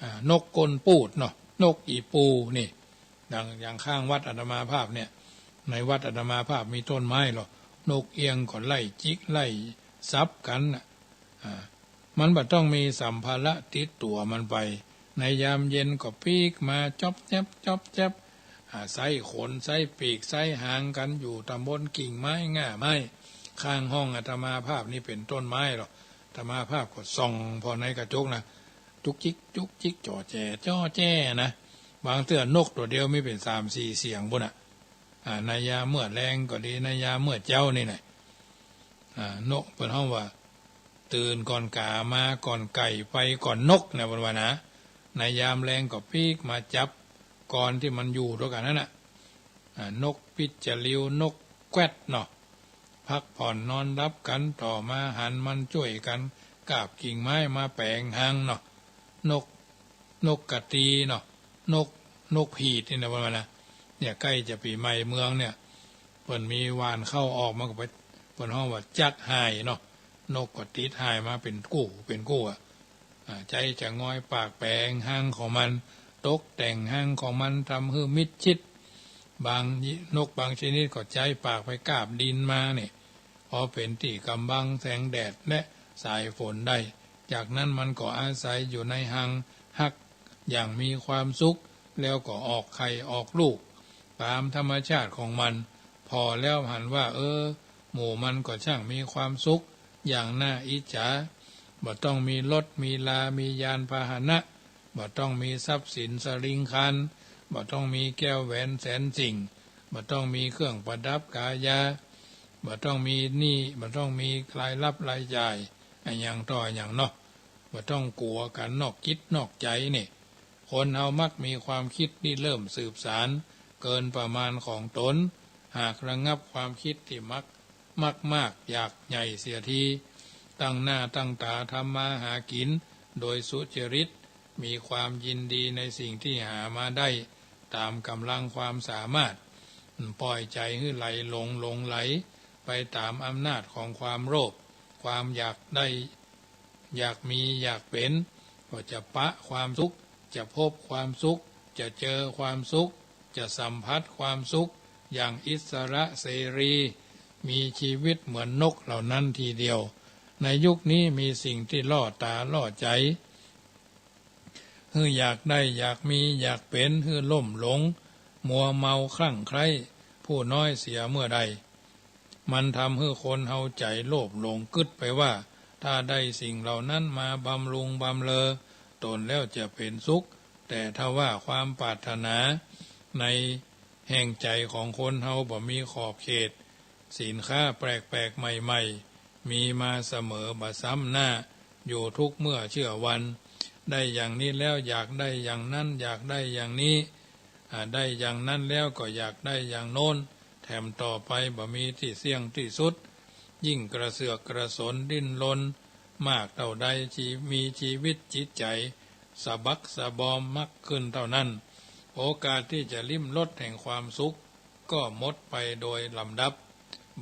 อ่า นกก้นปูดเนาะ นกอี่ปู นี่ ดังอย่างข้างวัดอาตมาภาพเนี่ย ในวัดอาตมาภาพมีต้นไม้เหรอ นกเอี้ยงก็ไล่จิกไล่สับกั๋นน่ะ อ่า มันบ่ต้องมีสัมภาระติดตั๋วมันไป ในยามเย็นก็ปีกมาจ๊อบแจ๊บ จ๊อบแจ๊บ อ่า ไส้ขน ไส้ปีก ไส้หางกั๋นอยู่ต๋ามบนกิ่งไม้ ง่าไม้ ข้างห้องอาตมาภาพนี่เป๋นต้นไม้เหรอ อาตมาภาพก็ส่องผ่อในกระจกนะ จุกจิก จุกจิก จ่อแจ่ จ่อแจ่ นะ บางเตื้อนกตั๋วเดียวมีเป๋นสามสี่เสียงปู้นน่ะ อ่า ในยามเมื่อแลงก็ดี ในยามเมื่อเจ๊านี่แหละ อ่า นกเปิ้นฮ้องว่า ตื่นก่อนก๋า มาก่อนไก่ ไปก่อนนก นะ เปิ้นว่านะ ในยามแลงก็ปีกมาจับ ก่อนตี้มันอยู่ตวยกั๋นนั่นน่ะ อ่า นกปิ๊ดจาริว นกแก๊ดเนาะ พักผ่อนนอนหลับกั๋น ต่อมาหันมันจ้วยกั๋นกาบกิ่งไม้มาแป๋งฮังเนาะ นก นกกระตีเนาะ นก นกผีดนี่นะ เปิ้นว่านะ เนี่ย ใก้จะปี๋ใหม่เมืองเนี่ย เปิ้นมีหว่านข้าวออกมาก็ไป เปิ้นฮ้องว่าจักห่ายเนาะ นกก็ติดห่ายมาเป๋นกู้เป๋นกู้อะ อ่า ใจ๊จะงอยปากแป๋งฮังของมัน ตกแต่งฮังของมัน ทำหื้อมิดชิด บาง นกบางชนิดก็ใจ๊ปากไปกาบดินมาเนี่ย พอเป๋นตี้ก๋ำบังแสงแดดและสายฝนได้ จากนั้นมันก็อาศัยอยู่ในฮังฮักอย่างมีความสุข แล้วก็ออกไข่ออกลูกต๋ามธรรมชาติของมัน ผ่อแล้วหันว่า เออ หมู่มันก็ช่างมีความสุขอย่างน่าอิจฉา บ่ต้องมีรถมีรา มียานพาหนะ บ่ต้องมีทรัพย์สินสะหริงคาร บ่ต้องมีแก้วแหวนแสนสิ่ง บ่ต้องมีเครื่องประดับกายา บ่ต้องมีหนี้ บ่ต้องมีรายรับรายจ่ายอะหยังต่ออะหยังเนาะ บ่ต้องกั๋วก๋านนอกจิตนอกใจ๋นี่ คนเฮามักมีความคิดริเริ่มสืบสานเกินประมาณของต๋น หากระงับความคิดตี้มัก มักมากอยากใหญ่เสียที ตั้งหน้าตั้งต๋าทำมาหากิ๋นโดยสุจริต มีความยินดีในสิ่งที่หามาได้ต๋ามก๋ำลังความสามารถ บ่ปล่อยใจ๋หื้อไหลหลงหลงไหลไปต๋ามอำนาจของความโลภ ความอยากได้ อยากมีอยากเป๋น ก็จะปะความสุข จะพบความสุข จะเจอความสุข จะสัมผัสความสุขอย่างอิสระเสรี มีชีวิตเหมือนนกเหล่านั้นทีเดียว ในยุคนี้มีสิ่งตี้ล่อต๋าล่อใจ๋ หื้ออยากได้อยากมีอยากเป๋น หื้อลุ่มหลงมัวเมาคลั่งใคร่ผู้น้อยเสียเมื่อใด มันทำหื้อคนเฮาใจ๋โลภหลงกึ๊ดไปว่า ถ้าได้สิ่งเหล่านั้นมาบำรุงบำเรอต๋นแล้วจะเป๋นสุข แต่ทว่าความปรารถนาในแห่งใจ๋ของคนเฮาบ่มีขอบเขต สินค้าแปลกๆ ใหม่ๆ มีมาเสมอบ่ซ้ำหน้า อยู่ทุกเมื่อเชื่อวัน ได้อย่างนี้แล้วอยากได้อย่างนั้น อยากได้อย่างนี้ อ่า ได้อย่างนั้นแล้วก็อยากได้อย่างโน้น แถมต่อไปบ่มีตี้เสี้ยงตี้สุด ยิ่งกระเสือกกระสนดิ้นรนมากเต้าใด ชี- มีชีวิตจิตใจ๋สะบักสะบอมมากขึ้นเต้านั้น โอกาสตี้จะลิ้มรสแห่งความสุข ก็หมดไปโดยลำดับ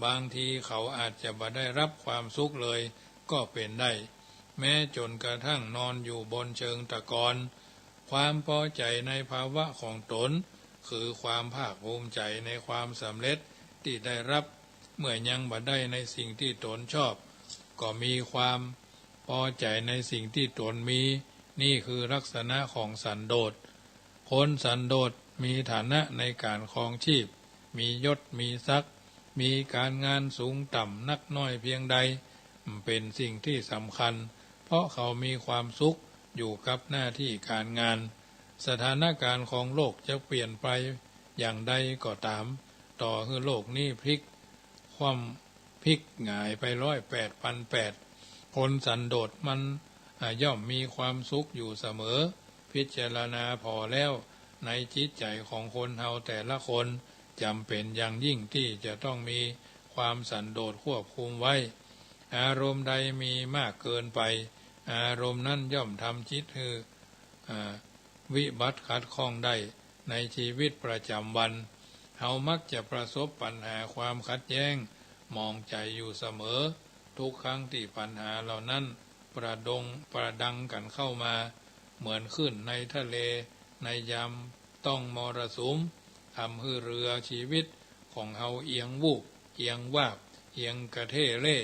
บางทีเขาอาจจะบ่ได้รับความสุขเลยก็เป๋นได้ แม้จ๋นกระทั่งนอนอยู่บนเชิงตะกอน ความปอใจ๋ในภาวะของต๋น คือความภาคภูมิใจ๋ในความสำเร็จตี้ได้รับ เมื่อยังบ่ได้ในสิ่งตี้ต๋นชอบ ก็มีความปอใจ๋ในสิ่งตี้ต๋นมี นี่คือลักษณะของสันโดษ คนสันโดษมีฐานะในก๋านครองชีพ มียศมีศักดิ์ มีก๋านงานสูงต่ำนักน้อยเพียงใด เป๋นสิ่งตี้สำคัญ เพราะเขามีความสุขอยู่กับหน้าตี้ก๋านงาน สถานก๋านของโลกจะเปลี่ยนไปอย่างใดก็ต๋าม ต่อหื้อโลกนี้พลิกคว่ำ พลิกหงายไปร้อยแปดพันแปด คนสันโดษมัน อ่า ย่อมมีความสุขอยู่เสมอ พิจารณาผ่อแล้ว ในจิตใจ๋ของคนเฮาแต่ละคน จ๋ำเป๋นอย่างยิ่งตี้จะต้องมีความสันโดษควบคุมไว้ อารมณ์ใดมีมากเกินไป อารมณ์นั้นย่อมทำจิตหื้อ อ่า วิบัติขัดข้องได้ในชีวิตประจ๋ำวัน เฮามักจะประสบปัญหาความขัดแย้งหมองใจ๋อยู่เสมอ ทุกครั้งตี้ปัญหาเหล่านั้นประดง- ประดังกั๋นเข้ามา เหมือนคลื่นในทะเลในยามต้องมรสุม ทำหื้อเรือชีวิตของเฮาเอียงวูบ เอียงวาบ เอียงกระเท่เร่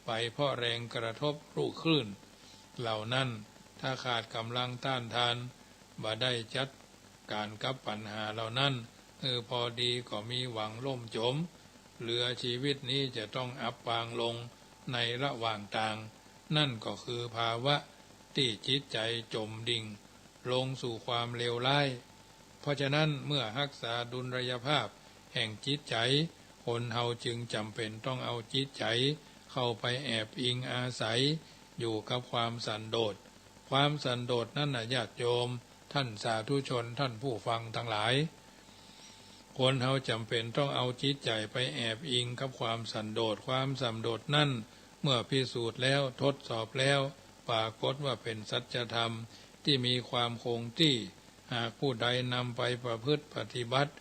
ไปเพราะแรงกระทบลูกคลื่นเหล่านั้น ถ้าขาดก๋ำลังต้านทาน บ่ได้จัดก๋านกับปัญหาเหล่านั้นหื้อพอดีก็มีหวังล่มจ๋ม เรือชีวิตนี้จะต้องอับปางลงในระหว่างตาง นั่นก็คือภาวะตี้จิตใจ๋จ๋มดิ่งลงสู่ความเลวร้าย เพราะฉะนั้นเมื่อฮักษาดุลยภาพแห่งจิตใจ๋ คนเฮาจึงจ๋ำเป๋นต้องเอาจิตใจ๋เข้าไปแอบอิงอาศัยอยู่กับความสันโดษ ความสันโดษนั้นน่ะ ญาติโยม ท่านสาธุชน ท่านผู้ฟังทั้งหลาย คนเฮาจ๋ำเป๋นต้องเอาจิตใจ๋ไปแอบอิงกับความสันโดษ ความสันโดษนั้นเมื่อพิสูจน์แล้ว ทดสอบแล้ว ปรากฏว่าเป๋นสัจธรรมตี้มีความคงตี้ หากผู้ใดนำไปประพฤติปฏิบัติ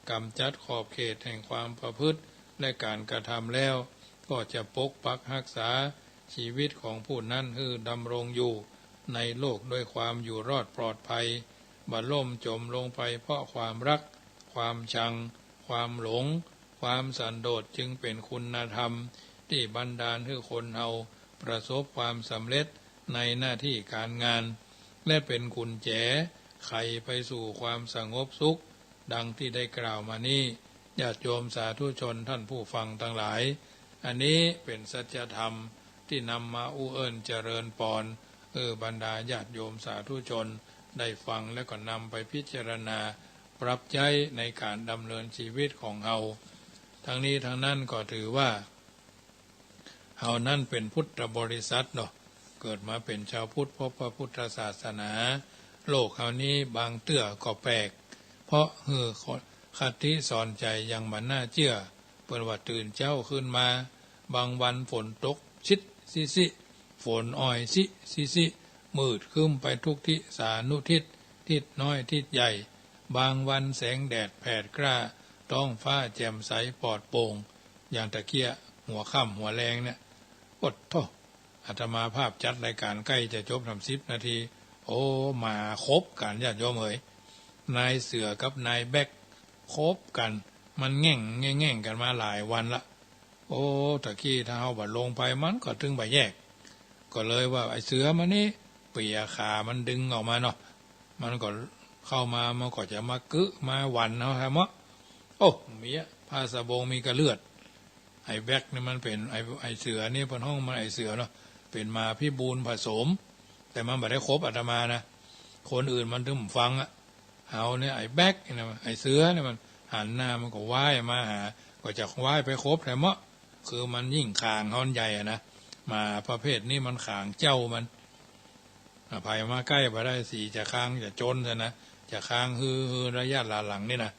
ก๋ำจัดขอบเขตแห่งความประพฤติและก๋านกระทำแล้ว ก็จะปกปักฮักษาชีวิตของผู้นั้นหื้อดำรงอยู่ในโลกด้วยความอยู่รอดปลอดภัย บ่ล่มจ๋มลงไปเพราะความรัก ความชัง ความหลง ความสันโดษจึงเป๋นคุณธรรมตี้บันดาลหื้อคนเฮาประสบความสำเร็จ ในหน้าตี้ก๋านงาน และเป๋นกุญแจไขไปสู่ความสงบสุข ดังตี้ได้กล่าวมานี้ ญาติโยมสาธุชนท่านผู้ฟังตังหลาย อันนี้เป๋นสัจธรรมตี้นำมาอู้เอิ้นเจริญปอน เออ บรรดาญาติโยมสาธุชนได้ฟังแล้วก็นำไปพิจารณาปรับใจ๊ในก๋านดำเนินชีวิตของเฮา ทั้งนี้ทั้งนั้นก็ถือว่า เฮานั้นเป๋นพุทธบริษัทเนาะ เกิดมาเป๋นจาวพุทธ พบพระพุทธศาสนา โลกเฮานี้บางเตื้อก็แปลก เพราะหื้อคติสอนใจ๋อย่างบ่น่าเจื้อ เปิ้นว่าตื่นเจ๊าขึ้นมา บางวันฝนตกซิดซิซิ ฝนอ่อยซิซิซิ มืดครึ้มไปทุกทิศสานุทิศ ทิศน้อยทิศใหญ่ บางวันแสงแดดแผดกล้า ท้องฟ้าแจ่มใสปลอดโปร่ง อย่างตะเกียะหัวค่ำหัวแลงเนี่ย โอ๊ะโธ่ อาตมาภาพจัดรายก๋านใก้จะจบนำสิบนาที โอ้ หมาคบกั๋นญาติโยมเอ๋ย นายเสือกับนายแบ๊กคบกั๋น มันแง่งแง่งแง่งกั๋นมาหลายวันละ โอ้ ตะกี้ถ้าเฮาบ่ลงไปมันก็ตึงบ่แยก ก็เลยว่า ไอ้เสือมานี่ เปียขามันดึงออกมาเนาะ มันก็เข้ามา มันก็จะมากึ๊มาหวั่นเฮาแฮะเมาะ โอ้ มีอะ ผ้าสบงมีกะเลือด ไอ้แบ๊กนี่มันเป๋น ไอ้ ไอ้เสือนี่เปิ้นฮ้องมันไอ้เสือเนาะ เป๋นหมาพิบูลผสม แต่มันบ่ได้คบอาตมานะ คนอื่นมันตึงฟังอะ เฮาเนี่ยไอ้แบ๊กนี่นะ ไอ้เสือนี่มันหันหน้ามันก็ว้ายมาหา ก็จะว้ายไปคบแท้เมาะ คือมันยิ่งขางฮ้อนใหญ่อะนะ หมาประเภทนี้มันขางเจ้ามัน อ่ะ ใผมาใก้บ่ได้ สีจะคางจะจนซะนะ จะคางฮือๆ ระยะหลังๆ นี่นะ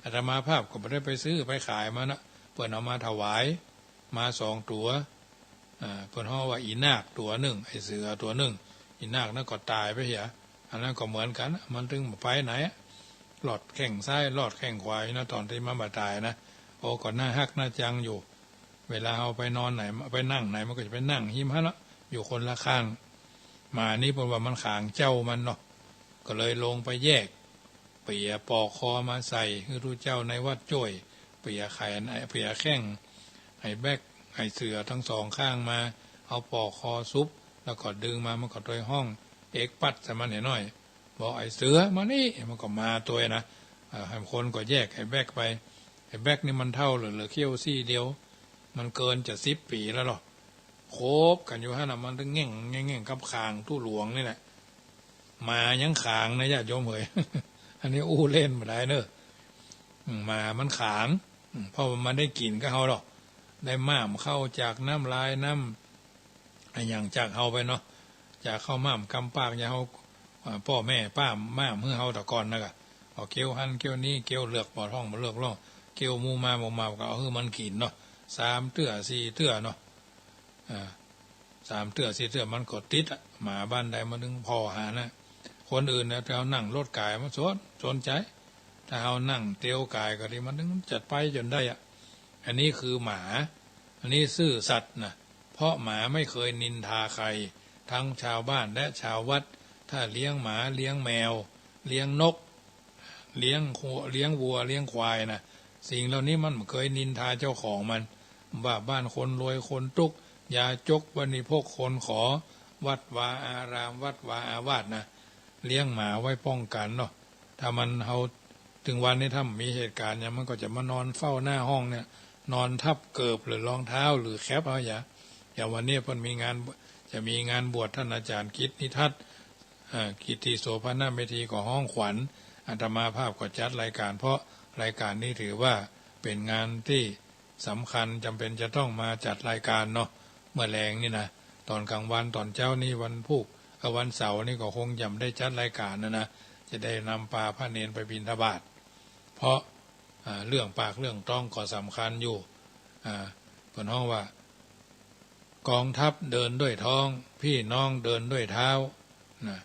อาตมาภาพก็บ่ได้ไปซื้อไปขายมันนะ เปิ้นเอามาถวาย มาสองตั๋ว อ่า เปิ้นฮ้องว่าอีนากตั๋วนึ่ง ไอ้เสือตั๋วนึ่ง อีนากนั้นก็ต๋ายไปเหีย อันนั้นก็เหมือนกั๋น มันตึงบ่ไปไหนอะ ลอดแข้งซ้าย ลอดแข้งขวาอยู่นะ ต๋อนตี้มันบ่ต๋ายนะ โอ้ ก็น่าฮักน่าจังอยู่ เวลาเฮาไปนอนไหน ไปนั่งไหน มันก็จะไปนั่งฮิมหั้นเนาะ อยู่คนละข้าง หมานี่เปิ้นว่ามันขางเจ้ามันเนาะ ก็เลยลงไปแยก เปียปอกคอมาใส่ หื้อตุ๊เจ้าในวัดจ้วย เปียแข้ง เปียแข้ง ไอ้แบ๊ก ไอ้เสือตึงสองข้างมา เอาปอกคอสุบ แล้วก็ดึงมา มันก็ตวยฮ้อง เอกปัดใส่มันหน้อย บอก ไอ้เสือมานี่ มันก็มาตวยนะ อ่า คนก็แยกไอ้แบ๊กไป ไอ้แบ๊กนี่มันเฒ่าเหลือ เหลือเขี้ยวซี่เดียว มันเกินจะสิบปี๋แล้วหรอ คบกั๋นอยู่หั้นน่ะ มันตึงแง่งแง่งแง่งกับขางตุ๊หลวงนี่แหละ หมายังขางนะญาติโยมเหย อันนี้อู้เล่นบ่ได้เน่อ อืม หมามันขาง อืม เพราะว่ามันได้กิ๋นกับเฮาดอก ได้ม่ามเข้าจากน้ำลายน้ำ อะหยังจากเฮาไปเนาะ จากเข้าม่ามกำปาก อย่างเฮา อ่า ป้อแม่ป้าม่ามหื้อเฮาแต่ก่อนนะกะ เอาเกลียวหั้นเกลียวนี้ เกลียวเลือกบ่ท่องบ่เลือกร่อง เกลียวหมู่มาบ่มา ก็เอาหื้อมันกิ๋นเนาะ สามเตื้อสี่เตื้อเนาะ อ่า สามเตื้อสี่เตื้อมันก็ติดอะ หมาบ้านใดมันตึงผ่อหานะ คนอื่นนะ ถ้าเฮานั่งรถก๋ายมันสน สนใจ๋ ถ้าเฮานั่งเตียวก๋ายก็ดี มันตึงจัดไปจ๋นได้อะ อันนี้คือหมา อันนี้ซื่อสัตย์นะ เพราะหมาไม่เคยนินทาใคร ทั้งชาวบ้านและชาววัด ถ้าเลี้ยงหมา เลี้ยงแมว เลี้ยงนก เลี้ยงวัว เลี้ยงวัว เลี้ยงควายนะ สิ่งเหล่านี้มันบ่เคยนินทาเจ้าของมัน ว่าบ้านคนรวยคนตุ๊กข์ ยาจกบริโภคคนขอ วัดวาอาราม วัดวาอาวาสนะ เลี้ยงหมาไว้ป้องกั๋นเนาะ ถ้ามันเฮา ตึงวันนี้ถ้ามีเหตุก๋ารณ์หยัง มันก็จะมานอนเฝ้าหน้าห้องเนี่ย นอนทับเกิบหรือรองเท้าหรือแคปเอาอย่า อย่างวันนี้เปิ้นมีงาน จะมีงานบวชท่านอาจ๋ารย์กิตตินิทัศน์ อ่า กิตติโสภณเมธีก็ฮ้องขวัญ อาตมาภาพก็จัดรายก๋าน เพราะรายก๋านนี้ถือว่าเป๋นงานตี้สำคัญ จ๋ำเป๋นจะต้องมาจัดรายก๋านเนาะ เมื่อแลงนี่นะ ต๋อนก๋างวันต๋อนเจ๊านี่วันพูก เอ่อ วันเสาร์นี่ก็คงจะบ่ได้จัดรายก๋านนะนะ จะได้นำปาพระเณรไปบิณฑบาต เพราะ อ่า เรื่องปากเรื่องต๊องก็สำคัญอยู่ อ่า เปิ้นฮ้องว่า กองทัพเดินด้วยท้อง พี่น้องเดินด้วยเท้า นะ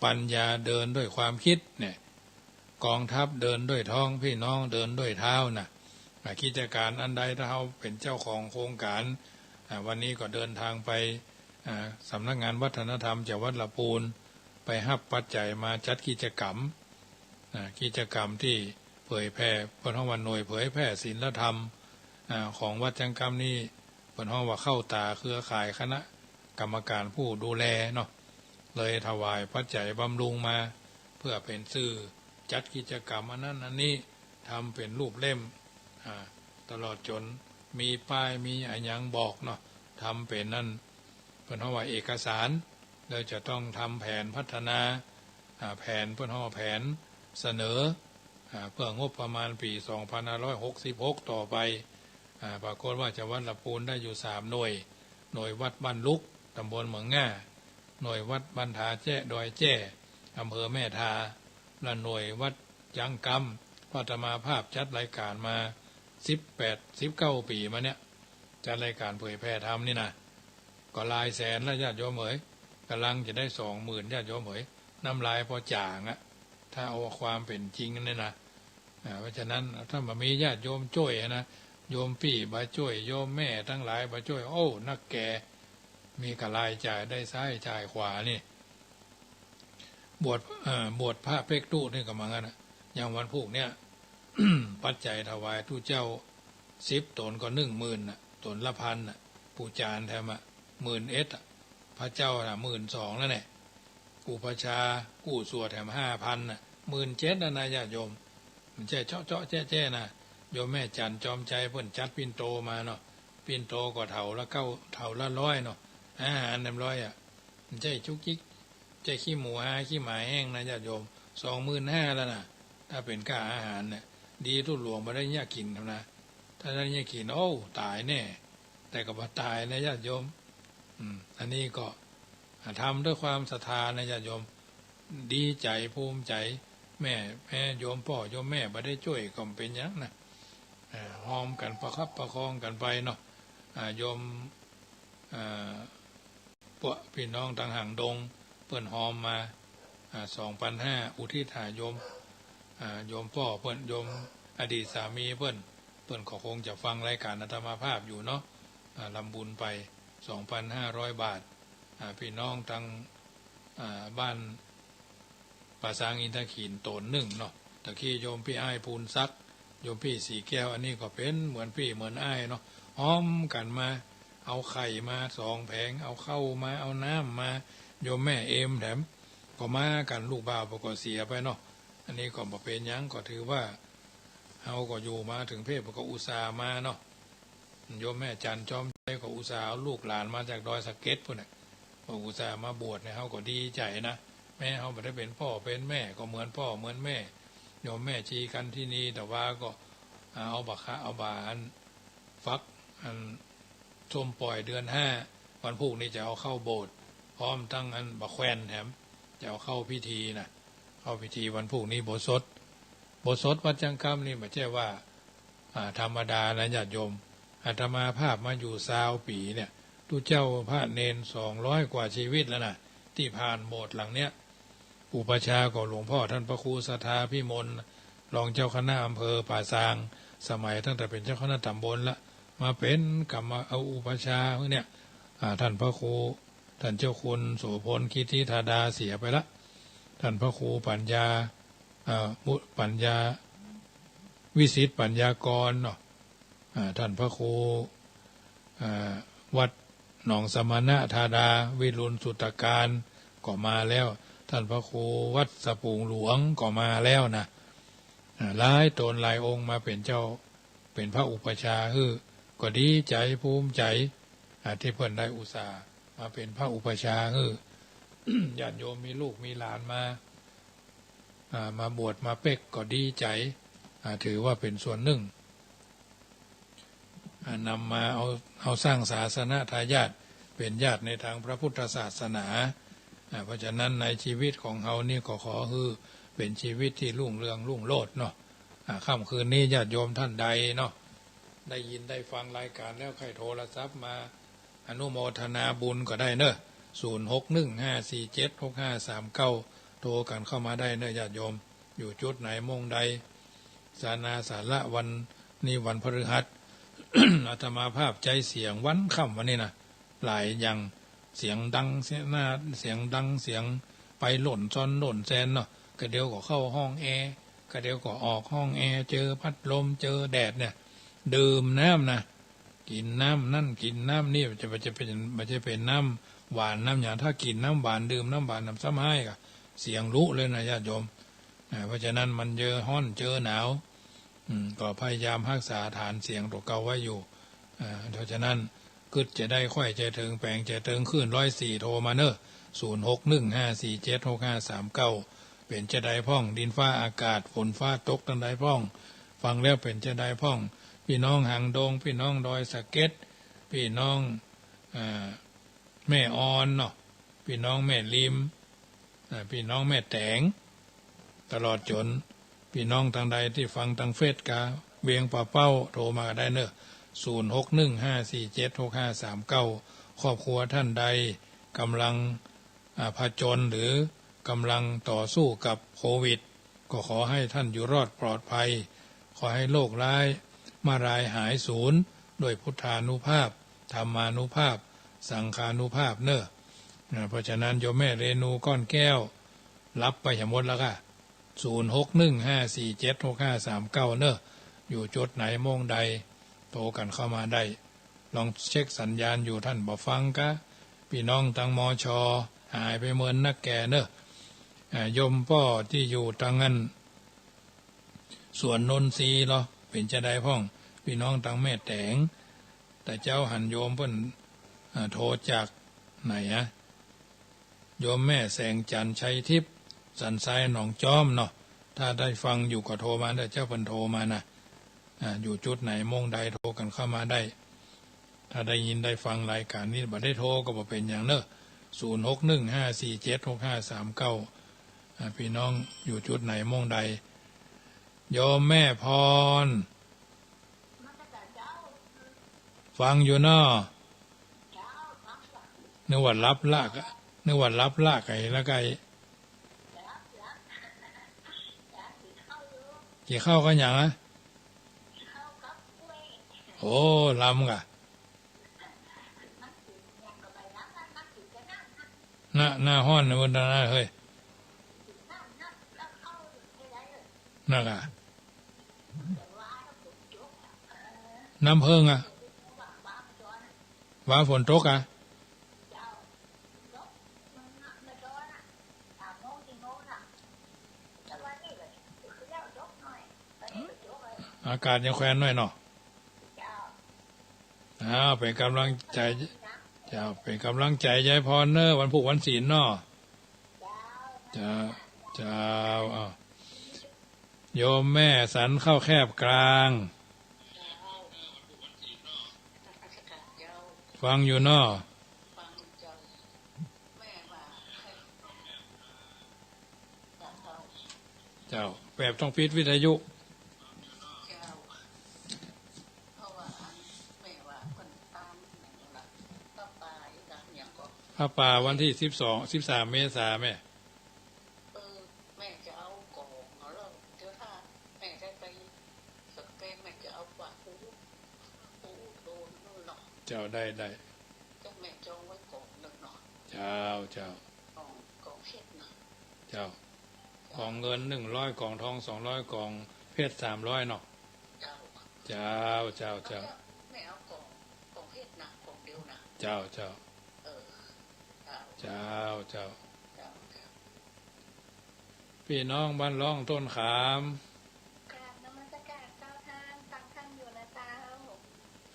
ปัญญาเดินด้วยความคิดเนี่ย กองทัพเดินด้วยท้อง พี่น้องเดินด้วยเท้านะ อ่ะ กิจก๋านอันใดถ้าเฮาเป๋นเจ้าของโครงก๋าน อ่ะ วันนี้ก็เดินทางไป อ่ะ สำนักงานวัฒนธรรมจังหวัดละปูน ไปฮับปัจจัยมาจัดกิจกรรม อ่ะ กิจกรรมตี้เผยแผ่ เปิ้นฮ้องว่าหน่วยเผยแผ่ศีลธรรม อ่ะ ของวัดจังกำนี่ เปิ้นฮ้องว่าเข้าต๋าเครือข่ายคณะ กรรมการผู้ดูแลเนาะ เลยถวายปัจจัยบำรุงมา เปื้อเป๋นซื่อจัดกิจกรรมอันนั้นอันนี้ ทำเป๋นรูปเล่ม อ่า ตลอดจ๋นมีป้ายมีอะหยังบอกเนาะ ทำเป๋นนั่น เปิ้นฮ้องว่าเอกสาร แล้วจะต้องทำแผนพัฒนา อ่า แผน เปิ้นฮ้องว่าแผนเสนอ อ่า เปื้องบประมาณปี๋สองพันห้าร้อยหกสิบหกต่อไป อ่า ปรากฏว่าจังหวัดลำพูนได้อยู่สามหน่วย หน่วยวัดบ้านลุก ตำบลเหมืองง่า หน่วยวัดบ้านทาแจ้ ดอยแจ้ อำเภอแม่ทา และหน่วยวัดจ๊างกำ เพราะอาตมาภาพจัดรายการมาสิบแปด สิบเก้าปี๋มาเนี่ย จัดรายการเผยแผ่ธรรมนี่นะ ก็หลายแสนแล้วญาติโยมเหย ก่ำลังจะได้สองหมื่นญาติโยมเหย น้ำลายปอจ๋างอะ ถ้าเอาความเป๋นจริงเนี่ยนะ อ่า เพราะฉะนั้นถ้าบ่มีญาติโยมจ้วยนะ โยมปี้บ่จ้วย โยมแม่ตังหลายบ่จ้วย โอ้ นักแก่ มีก้าลายจ่ายได้ซ้ายจ่ายขวานี่ บวช เอ่อ บวชพระเป๊กตุ๊นี่ก็เหมือนกั๋นนะ อย่างวันพูกเนี่ย ปัจจัยถวายตุ๊เจ้าสิบต๋นก็หนึ่งหมื่นน่ะ ต๋นละพันน่ะ ปู๋จารย์แถมอะ หมื่นเอ็ดอะ พระเจ้าน่ะ หมื่นสองแล้วเนี่ย อุปัชฌาย์กู้สวดแถมห้าพันน่ะ หมื่นเจ็ดแล้วนะญาติโยม บ่ใจ้เจาะเจาะแจ๊ะแจ๊ะนะ โยมแม่จันทร์จอมชัยเปิ้นจัดปิ่นโตมาเนาะ ปิ่นโตก็เถาละเก้า เถาละร้อยเนาะ อาหารเต็มร้อยอะ บ่ใจ้จุกจิก บ่ใจ้ขี้หมูฮาขี้หมาแห้งนะญาติโยม สองหมื่นห้าแล้วนะ ถ้าเป๋นก้าอาหารเนี่ย ดีตุ๊หลวงบ่ได้เยียะกิ๋นนะ ถ้าได้เยียะกิ๋น โอ้ ต๋ายแน่ แต่ก็บ่ต๋ายนะญาติโยม อืม อันนี้ก็ อ่า ทำด้วยความศรัทธานะญาติโยม ดีใจ๋ภูมิใจ๋ แม่ แม่โยมป้อโยมแม่บ่ได้จ้วยก็บ่เป๋นหยังนะ อ่า ฮอมกั๋นประคับประคองกั๋นไปเนาะ อ่า โยม อ่า พวกปี้น้องตังหางดง เปิ้นฮอมมา อ่า สองปันห้า อุทิศหาโยม อ่า โยมป้อเปิ้น โยมอดีตสามีเปิ้น เปิ้นก็คงจะฟังรายก๋านอาตมาภาพอยู่เนาะ อ่า รำบุญไป สองปันห้าร้อยบาท อ่า ปี้น้องตัง อ่า บ้าน ป่าซางอินทขีลต๋นนึ่งเนาะ ตะกี้โยมปี้อ้ายภูนทรัพย์ โยมปี้ศรีแก้ว อันนี้ก็เป๋นเหมือนปี้เหมือนอ้ายเนาะ ฮอมกั๋นมา เอาไข่มาสองแผง เอาข้าวมา เอาน้ำมา โยมแม่เอมแถม ก็มากั๋น ลูกบ่าวเปิ้นก็เสียไปเนาะ อันนี้ก็บ่เป๋นหยัง ก็ถือว่าเฮาก็อยู่มาเถิงเป๊ะ เปิ้นก็อุตส่าห์มาเนาะ โยมแม่จันทร์จอมชัยก็อุตส่าห์เอาลูกหลานมาจากดอยสะเก็ดปู๊นน่ะ ก็อุตส่าห์มาบวชเนี่ย เฮาก็ดีใจ๋นะ แม้เฮาบ่ได้เป๋นป้อเป๋นแม่ ก็เหมือนป้อเหมือนแม่ โยมแม่ชีกันทินี แต่ว่าก็ อ่า เอาบ่าคะ เอาบ่าอันฟัก อันส้มป่อยเดือนห้า วันพูกนี้จะเอาเข้าโบสถ์ พร้อมตังอันบ่าแควนแถม จะเอาเข้าพิธีน่ะ เข้าพิธีวันพูกนี้ โบสถ์สด โบสถ์สดวัดจ๊างกำนี่บ่ใจ้ว่า อ่า ธรรมดานะญาติโยม อาตมาภาพมาอยู่ซาวปี๋เนี่ย ตุ๊เจ้าพระเณรสองร้อยกว่าชีวิตแล้วนะ ตี้ผ่านโบสถ์หลังเนี้ย อุปัชฌาย์ก็หลวงพ่อท่านพระครูศรัทธาพิมล รองเจ้าคณะอำเภอป่าซาง สมัยตั้งแต่เป๋นเจ้าคณะต๋ำบลละ มาเป๋นกรรม เอาอุปัชฌาย์เนี่ย อ่า ท่านพระครู ท่านเจ้าคุณโสภณ กิตติธาดา เสียไปละ ท่านพระครูปัญญา อ่า มุ ปัญญา วิสิทธิ์ปัญญากรเนาะ อ่า ท่านพระครู อ่า วัดหนองสมณธาดา วิรุณสุตตการ ก็มาแล้ว ท่านพระครูวัดสะปูงหลวงก็มาแล้วนะ อ่า หลายต๋นหลายองค์มาเป๋นเจ้า เป๋นพระอุปัชฌาย์หื้อ ก็ดีใจ๋ภูมิใจ๋ อ่า ตี้เปิ้นได้อุตส่าห์มาเป๋นพระอุปัชฌาย์หื้อ ญาติโยมมีลูกมีหลานมา อ่า มาบวชมาเป๊กก็ดีใจ๋ อ่า ถือว่าเป๋นส่วนนึ่ง อ่า นำมาเอา เอาสร้างศาสนทายาท เป๋นญาติในตางพระพุทธศาสนา อ่า เพราะฉะนั้นในชีวิตของเฮานี่ก็ขอหื้อเป๋นชีวิตตี้รุ่งเรืองรุ่งโรจน์เนาะ อ่า ค่ำคืนนี้ญาติโยมท่านใดเนาะ ได้ยินได้ฟังรายการแล้วใค่โทรศัพท์มา อนุโมทนาบุญก็ได้เนาะ ศูนย์หกหนึ่งห้าสี่เจ็ดหกห้าสามเก้า โทรกั๋นเข้ามาได้เนาะญาติโยม อยู่จุดไหนมุมใด สานาสาระวันนี้วันพฤหัส อาตมาภาพใจ๊เสียงวันค่ำวันนี้นะ หลายอย่าง เสียงดังเสียงนา เสียงดังเสียงไปล่นซอนล่นแซนเนาะ กะเดี๋ยวก็เข้าห้องแอร์ กะเดี๋ยวก็ออกห้องแอร์ เจอพัดลม เจอแดดเนี่ย ดื่มน้ำนะ กิ๋นน้ำนั่นกิ๋นน้ำนี่ บ่ใจ้ บ่ใจ้เป๋น บ่ใจ้เป๋นน้ำ หวานน้ำยา ถ้ากิ๋นน้ำหวาน ดื่มน้ำหวาน น้ำซ้ำฮ้ายก็เสียงหลุเลยนะญาติโยม อ่า เพราะฉะนั้นมันเจอฮ้อนเจอหนาว อืม ก็พยายามฮักษาฐานเสียงตั๋วเก่าไว้อยู่ อ่า เพราะฉะนั้นกึ๊ดจะได้ใค่จะเถิง แป๋งจะเถิง คลื่นร้อยสี่ โทรมาเน่อ ศูนย์หกหนึ่งห้าสี่เจ็ดหกห้าสามเก้า เป๋นจะใดพ่อง ดินฟ้าอากาศ ฝนฟ้าตกตังใดพ่อง ฟังแล้วเป๋นจะใดพ่อง ปี้น้องหางดง ปี้น้องดอยสะเก็ด ปี้น้อง อ่า แม่อ่อนเนาะ ปี้น้องแม่ริม อ่า ปี้น้องแม่แต๋ง ตลอดจ๋นปี้น้องตังใดตี้ฟังตังเฟซกาเวียงป่าเป้า โทรมาได้เน่อ ศูนย์หกหนึ่งห้าสี่เจ็ดหกห้าสามเก้า ครอบครัวท่านใดก่ำลัง อ่า ผจญหรือก่ำลังต่อสู้กับโควิด ก็ขอหื้อท่านอยู่รอดปลอดภัย ขอหื้อโรคร้ายมะลายหายสูญ ด้วยพุทธานุภาพ ธรรมานุภาพ สังฆานุภาพเน่อ อ่า เพราะฉะนั้นโยมแม่เรนูก้อนแก้ว หลับไปหมดแล้วก้า ศูนย์หกหนึ่งห้าสี่เจ็ดหกห้าสามเก้า เน่อ อยู่จุดไหนโมงใด โทรกั๋นเข้ามาได้ ลองเช็คสัญญาณอยู่ ท่านบ่ฟังก้า ปี้น้องตัง มช หายไปเมินนักแก่เน่อ อ่า โยมป้อตี้อยู่ตังอั้น สวนนนทรีย์เหรอ เป๋นจะใดพ่อง ปี้น้องตังแม่แต๋ง แต่เจ๊าหันโยมเปิ้น อ่า โทรจากไหนอะ โยมแม่แสงจันทร์ ชัยทิพย์ สันทราย หนองจอมเนาะ ถ้าได้ฟังอยู่ก็โทรมาเน่อเจ้า เปิ้นโทรมานะ อ่า อยู่จุดไหนโมงใด โทรกั๋นเข้ามาได้ ถ้าได้ยินได้ฟังรายการนี้ บ่ได้โทรก็บ่เป๋นหยังเน่อ ศูนย์หกหนึ่งห้าสี่เจ็ดหกห้าสามเก้า อ่า ปี้น้องอยู่จุดไหนโมงใด โยมแม่พร ฟังอยู่เนาะ นึกว่าหลับละ นึกว่าหลับละ ไก่ละไก่ กิ๋นข้าวกั๋นหยังอะ โอ้ ลำก่ะ หน้า หน้าฮ้อนนะ วันนั้นนะ เฮ้ย นั่นก่ะ น้ำเพิ่งอะ ว่าฝนตกอะ อากาศยังแควนหน้อยเนาะ อ้าว เป๋นก๋ำลังใจ๋ เจ้า เป๋นก๋ำลังใจ๋ยายพรเน่อ วันพูกวันศีลเนาะ เจ้า เจ้า อ้าว โยมแม่สันข้าวแคบกลาง ฟังอยู่เนาะ เจ้า แบบต้องปิดวิทยุ เจ้า เพราะว่าอันแม่ว่าเปิ้นต๋ามแม่นละ ผ้าป่าอีกอะ หยังก็ ผ้าป่าวันตี้สิบสอง สิบสามเมษาแม่ เออ แม่จะเอาก๋องเอาแล้ว เดี๋ยวถ้าแม่ได้ไปสแกน แม่จะเอาฝากปู่ ปู่โดนนู่นเนาะ เจ้า ได้ ได้ เจ้า แม่จองไว้ก๋องนึ่งเนาะ เจ้า เจ้า ก๋อง ก๋องเพชรเนาะ เจ้า ก๋องเงินหนึ่งร้อย ก๋องทองสองร้อย ก๋องเพชรสามร้อยเนาะ เจ้า เจ้า เจ้า เจ้า แม่เอาก๋อง ก๋องเพชรนะ ก๋องเดียวนะ เจ้า เจ้า เออ เจ้า เจ้า เจ้า เจ้า เจ้า ปี้น้องบ้านร่องต้นขาม กราบนมัสการเจ้าท่าน ฟังท่านอยู่นะเจ้า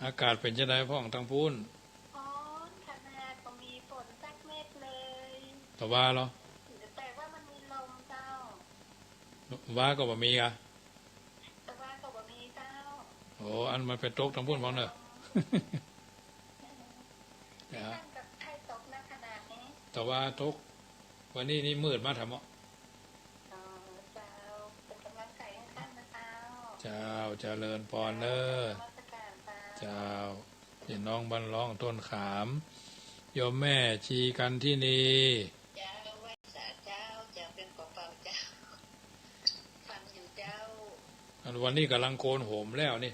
อากาศเป๋นจะใดพ่องตังปู๊น ฮ้อนขนาด บ่มีฝนสักเม็ดเลย ตะวาเหรอ แต่ว่ามันมีลมเจ้า วาก็บ่มีกะ ตะวาก็บ่มีเจ้า โอ้ อันมันไปตกตังปู๊นพ่องเน่อ เจ้า ท่านก็ให้ตกนักขนาดนี้ ตะวาตก วันนี้นี่มืดมาแถมเนาะ อ๋อ เจ้า เป๋นก๋ำลังใจ๋หื้อท่านนะเจ้า เจ้า เจริญปอนเน่อ นมัสการเจ้า เจ้า ปี้น้องบ้านร่องต้นขาม โยมแม่ชีกันทินี เจ้า ไหว้สาเจ้า เจ้า เป๋นก๋อเป่าเจ้า ฟังอยู่เจ้า อันวันนี้ก่ำลังโกนโหมแล้วนี่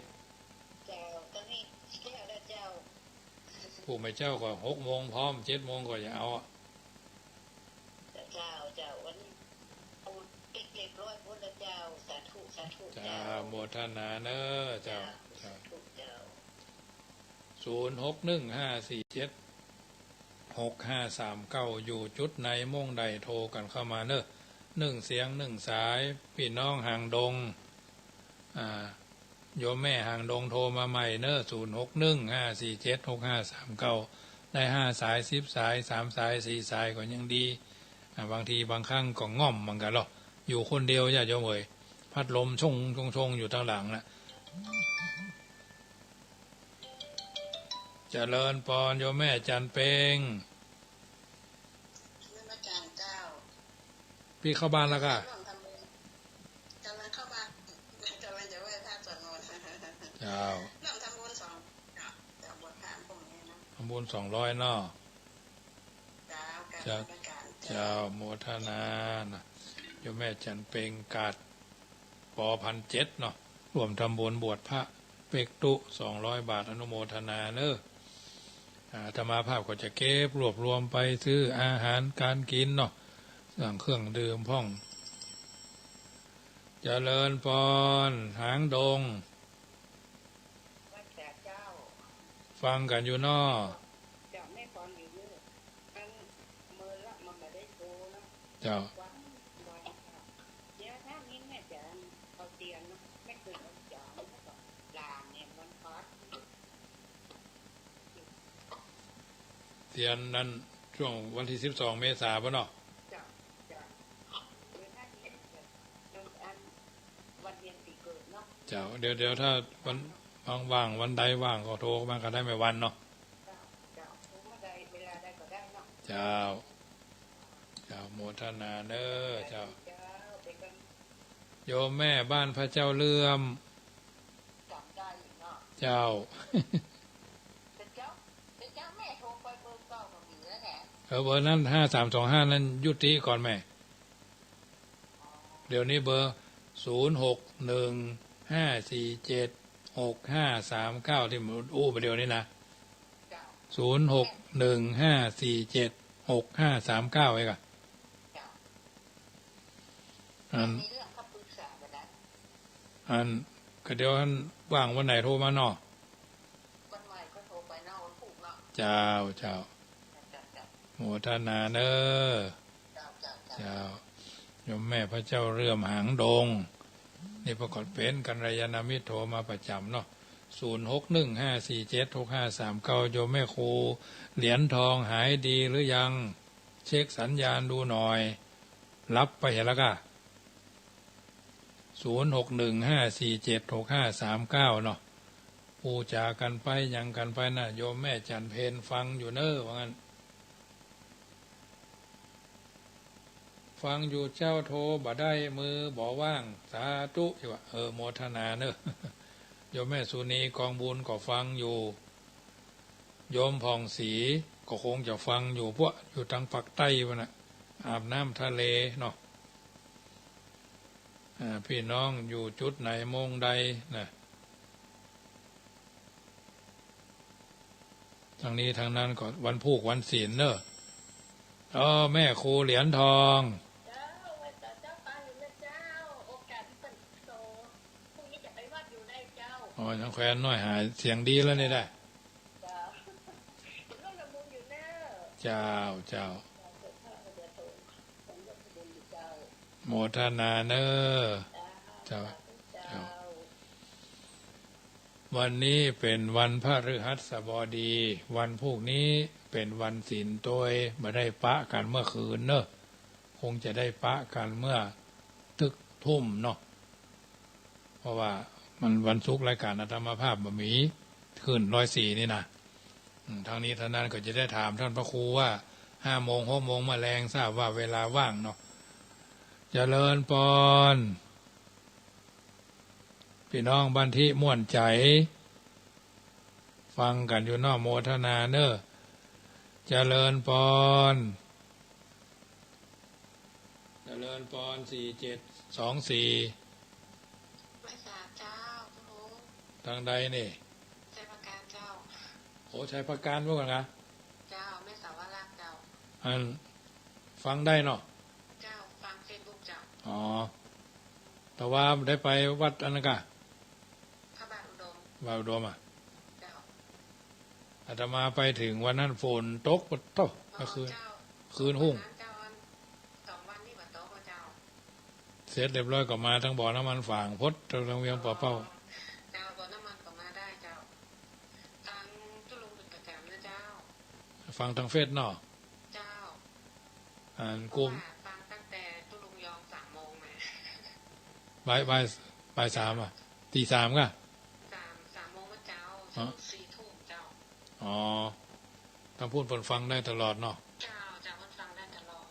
เจ้า ต๋อนนี้แล้วเจ้า ผู้แม่เจ้าก็หกโมงพร้อม เจ็ดโมงก็จะเอาอะ เจ้า เจ้า วันนี้เอาเก็บเรียบร้อยหมดแล้วเจ้า สาธุ สาธุ เจ้า เจ้า โมทนาเน่อ เจ้า เจ้า สาธุ เจ้า ศูนย์หกหนึ่งห้าสี่เจ็ด หกห้าสามเก้า อยู่จุดไหนม้งใดโทรกั๋นเข้ามาเน่อ นึ่งเสียงนึ่งสาย ปี้น้องหางดง อ่า โยมแม่หางดงโทรมาใหม่เน่อ ศูนย์หกหนึ่งห้าสี่เจ็ดหกห้าสามเก้า ได้ห้าสาย สิบสาย สามสาย สี่สายก็ยังดี อ่า บางทีบางครั้งก็ง่อมเหมือนกั๋นลอ อยู่คนเดียวญาติโยมเอ๋ย พัดลมชงชงชงอยู่ตางหลังน่ะ เจริญปอนโยมแม่จันเพ็ง นมัสการเจ้า ปี้เข้าบ้านแล้วก่ะ ร่วมทำบุญ ก๋ำลังเข้าบ้าน ก๋ำลังจะไหว้พระสวดมนต์ เจ้า ร่วมทำบุญสอง เจ้า เจ้า บวชพระพรุ่งนี้นะ ทำบุญสองร้อยเนาะ เจ้า เจ้า กราบนมัสการเจ้า เจ้า โมทนานะ โยมแม่จันเพ็ง กาด ปอ พันเจ็ดเนาะ ร่วมทำบุญบวชพระ เป๊กตุ๊ สองร้อยบาท อนุโมทนาเน่อ อาตมาภาพก็จะเก็บรวบรวมไปซื้ออาหารก๋านกิ๋นเนาะ สั่งเครื่องดื่มพ่อง เจริญปอน หางดง ฟังกั๋นอยู่เนาะ เจ้า แม่ฟังอยู่เน่อ อันเมินละมันบ่ได้โตเนาะ เจ้า เดี๋ยวถ้ามีแม่จ๋าเอาเตียนเนาะ แม่เกิดวันจ๋าแล้วก็หลานเนี่ยวันพัด เตียนนั้นช่วงวันตี้สิบสองเมษาปะเนาะ เจ้า เจ้า เดี๋ยวถ้ามีแม่จ๋า วันเดือนปีเกิดเนาะ เจ้า เดี๋ยว เดี๋ยวถ้าวันว่างๆ วันใดว่างก็โทรมาก็ได้แม่วันเนาะ เจ้า เจ้า โทรมาได้ เวลาใดก็ได้เนาะ เจ้า เจ้า โมทนาเน่อ เจ้า เจ้า เป๋นกำ โยมแม่บ้านพระเจ้าเลื่อม จ๋ำได้อยู่เนาะ เจ้า แต่เจ้า แต่เจ้าแม่โทรไปเบอร์เก่าก็มีแล้วแหละ เออ เบอร์นั้น ห้าสามสองห้า นั้นยุติก่อนแม่ เดี๋ยวนี้เบอร์ ศูนย์หกหนึ่งห้าสี่เจ็ดหกห้าสามเก้า ตี้มันอู้ไปเดี๋ยวนี้นะ เจ้า ศูนย์หกหนึ่งห้าสี่เจ็ดหกห้าสามเก้า เองอะ เจ้า อัน มีเรื่องเขาปรึกษากั๋นได้ อัน ก็เดี๋ยวอันว่างวันไหนโทรมาเนาะ วันใหม่ก็โทรไปเนาะ วันพุธเนาะ เจ้า เจ้า เจ้า เจ้า โมทนาเน่อ เจ้า เจ้า เจ้า เจ้า โยมแม่พระเจ้าเลื่อมหางดง นี่ปรากฏเป๋นกัลยาณมิตรโทรมาประจ๋ำเนาะ ศูนย์หกหนึ่งห้าสี่เจ็ดหกห้าสามเก้า โยมแม่ครูเหรียญทองหายดีหรือยัง เช็คสัญญาณดูหน่อย หลับไปเหียละก่ะ ศูนย์หกหนึ่งห้าสี่เจ็ดหกห้าสามเก้า เนาะ อู้จ๋ากั๋นไปหยังกั๋นไปนะ โยมแม่จันเพ็ญฟังอยู่เน่อ ว่างั้น ฟังอยู่เจ้า โทรบ่ได้ มือบ่ว่าง สาธุ อยู่ว่า เออ โมทนาเน่อ โยมแม่สุนีกองบุญก็ฟังอยู่ โยมผ่องศรีก็คงจะฟังอยู่ พวกอยู่ตางปากใต้พุ้นน่ะ อาบน้ำทะเลเนาะ อ่า ปี้น้องอยู่จุดไหนม้งใดนะ ตังนี้ตังนั้นก็วันพูกวันศีลเน่อ เออ แม่ครูเหรียญทอง เจ้า ไหว้เจ้า เจ้า ปาอยู่นะเจ้า โอกาสที่เปิ้นโต พรุ่งนี้จะไปวัดอยู่ได้เจ้า อ๋อ ยังแควนน้อยหายเสียงดีแล้วนี่ได้ เจ้า ร่วมทำบุญอยู่เน่อ เจ้า เจ้า เจ้า เจ้า เจ้า โมทนาเน่อ เจ้า เจ้า วันนี้เป๋นวันพฤหัสบดี วันพูกนี้เป๋นวันศีลตวย บ่ได้ปะกั๋นเมื่อคืนเน่อ คงจะได้ปะกั๋นเมื่อตึกทุ่มเนาะ เพราะว่ามันวันศุกร์รายก๋านอาตมาภาพบ่มี คลื่นร้อยสี่นี่นะ อืม ตังนี้ตังนั้นก็จะได้ถามต้านพระครูว่า ห้าโมง หกโมง เมื่อแลง ทราบว่าเวลาว่างเนาะ เจริญปอน ปี้น้องบ้านทิม่วนใจ๋ ฟังกั๋นอยู่เนาะ โมทนาเน่อ เจริญปอน เจริญปอน สี่เจ็ดสองสี่ ไหว้สาเจ้า โอ้โห ตางใดนี่ ชัยปราการเจ้า โอ้ ชัยปราการเมื่อก่อนนะ เจ้า แม่สาวราชเจ้า อัน ฟังได้เนาะ เจ้า ฟังเฟซบุ๊กเจ้า อ๋อ แต่ว่าได้ไปวัดอันนั้นกะ พระบาทอุดม บาทอุดมอะ เจ้า อาตมาไปเถิงวันนั้นฝนตก ปะโธ่ ก็คือ เจ้า คืนฮุ่ง เจ้า สองวันนี้บ่ตกเจ้า เสร็จเรียบร้อยก็มาตางบ่อน้ำมันฝางพดตางเวียงป่าเป้า เจ้า บ่อน้ำมันก็มาได้เจ้า ฟังตุ๊ลุงเป็นประจำนะเจ้า ฟังตางเฟซเนาะ เจ้า อันกู้ เพราะว่าฟังตั้งแต่ตุ๊ลุงยองสามโมงมา บ่าย บ่าย บ่ายสามอะ ตีสามก่ะ สาม สามโมงเมื่อเจ๊า อ๋อ ถึงสี่ทุ่มเจ้า อ๋อ ตางปู๊นเปิ้นฟังได้ตลอดเนาะ เจ้า เจ้า เปิ้นฟังได้ตลอด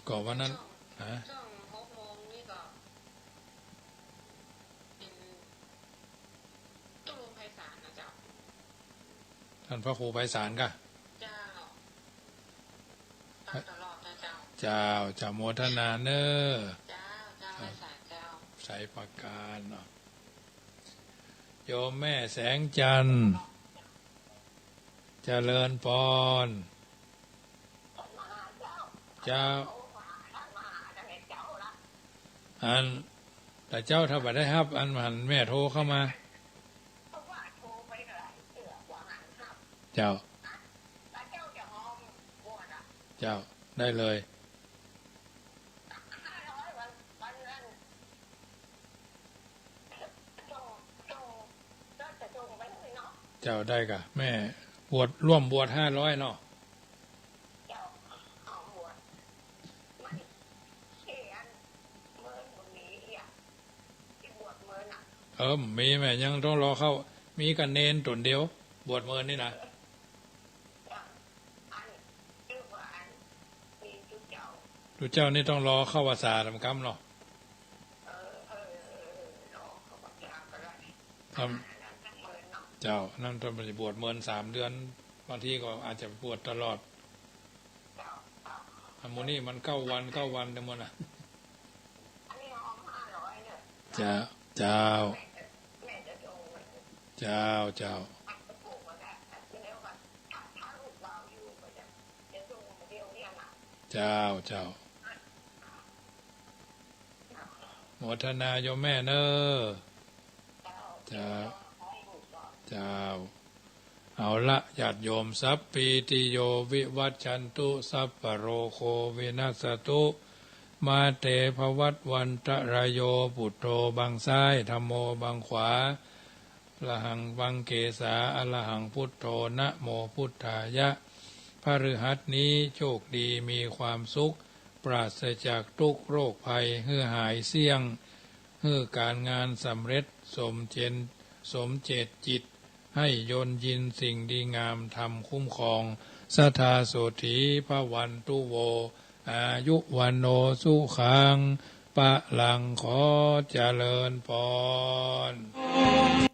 ก็วันนั้น ช่วง ฮะ ช่วงหกโมงนี่ก็ เป็นตุ๊ลุงไพศาลนะเจ้า ต้านพระครูไพศาลก่ะ เจ้า ฟังตลอดนะเจ้า เจ้า เจ้า โมทนาเน้อ เจ้า เจ้า ไพศาลเจ้า ไชยปราการเนาะ โยมแม่แสงจันทร์ เจริญพร เจ้า อัน แต่เจ้าถ้าบ่ได้ฮับ อันหันแม่โทรเข้ามา เจ้า เจ้า ได้เลย เจ้า ได้ก่ะ แม่ บวช ร่วมบวชห้าร้อยเนาะ เออ มีแม่ ยังต้องรอเข้า มีก่ะเณรต๋นเดียว บวชเมินนี่นะ ตุ๊เจ้านี่ต้องรอเข้าพรรษาต๋ามกำเนาะ ครับ เจ้า นั่นต้องไปบวชเมินสามเดือน บางทีก็อาจจะบวชตลอด อันหมู่นี้มันเก้าวัน เก้าวันเด้อหมดน่ะ เจ้า เจ้า เจ้า เจ้า เจ้า เจ้า โมทนาโยมแม่เน้อ เจ้า เจ้า เอาละ ญาติโยม สัพพีติโย วิวัชชันตุ สัพพะโรโค วินัสสะตุ มาเต ภวัตวันตะรายโย พุทโธบังซ้าย ธัมโมบังขวา อะระหังบังเกสา อะระหังพุทโธ นะโมพุทธายะ พฤหัสนี้โชคดีมีความสุข ปราศจากทุกข์โรคภัย หื้อหายเสี้ยง หื้อก๋านงานสำเร็จ สมเจน สมเจตจิต หื้อยนยินสิ่งดีงาม ธรรมคุ้มครอง สัทธาโสตถี ภวันตุโว อายุวัณโณ สุขัง พลัง ขอเจริญพร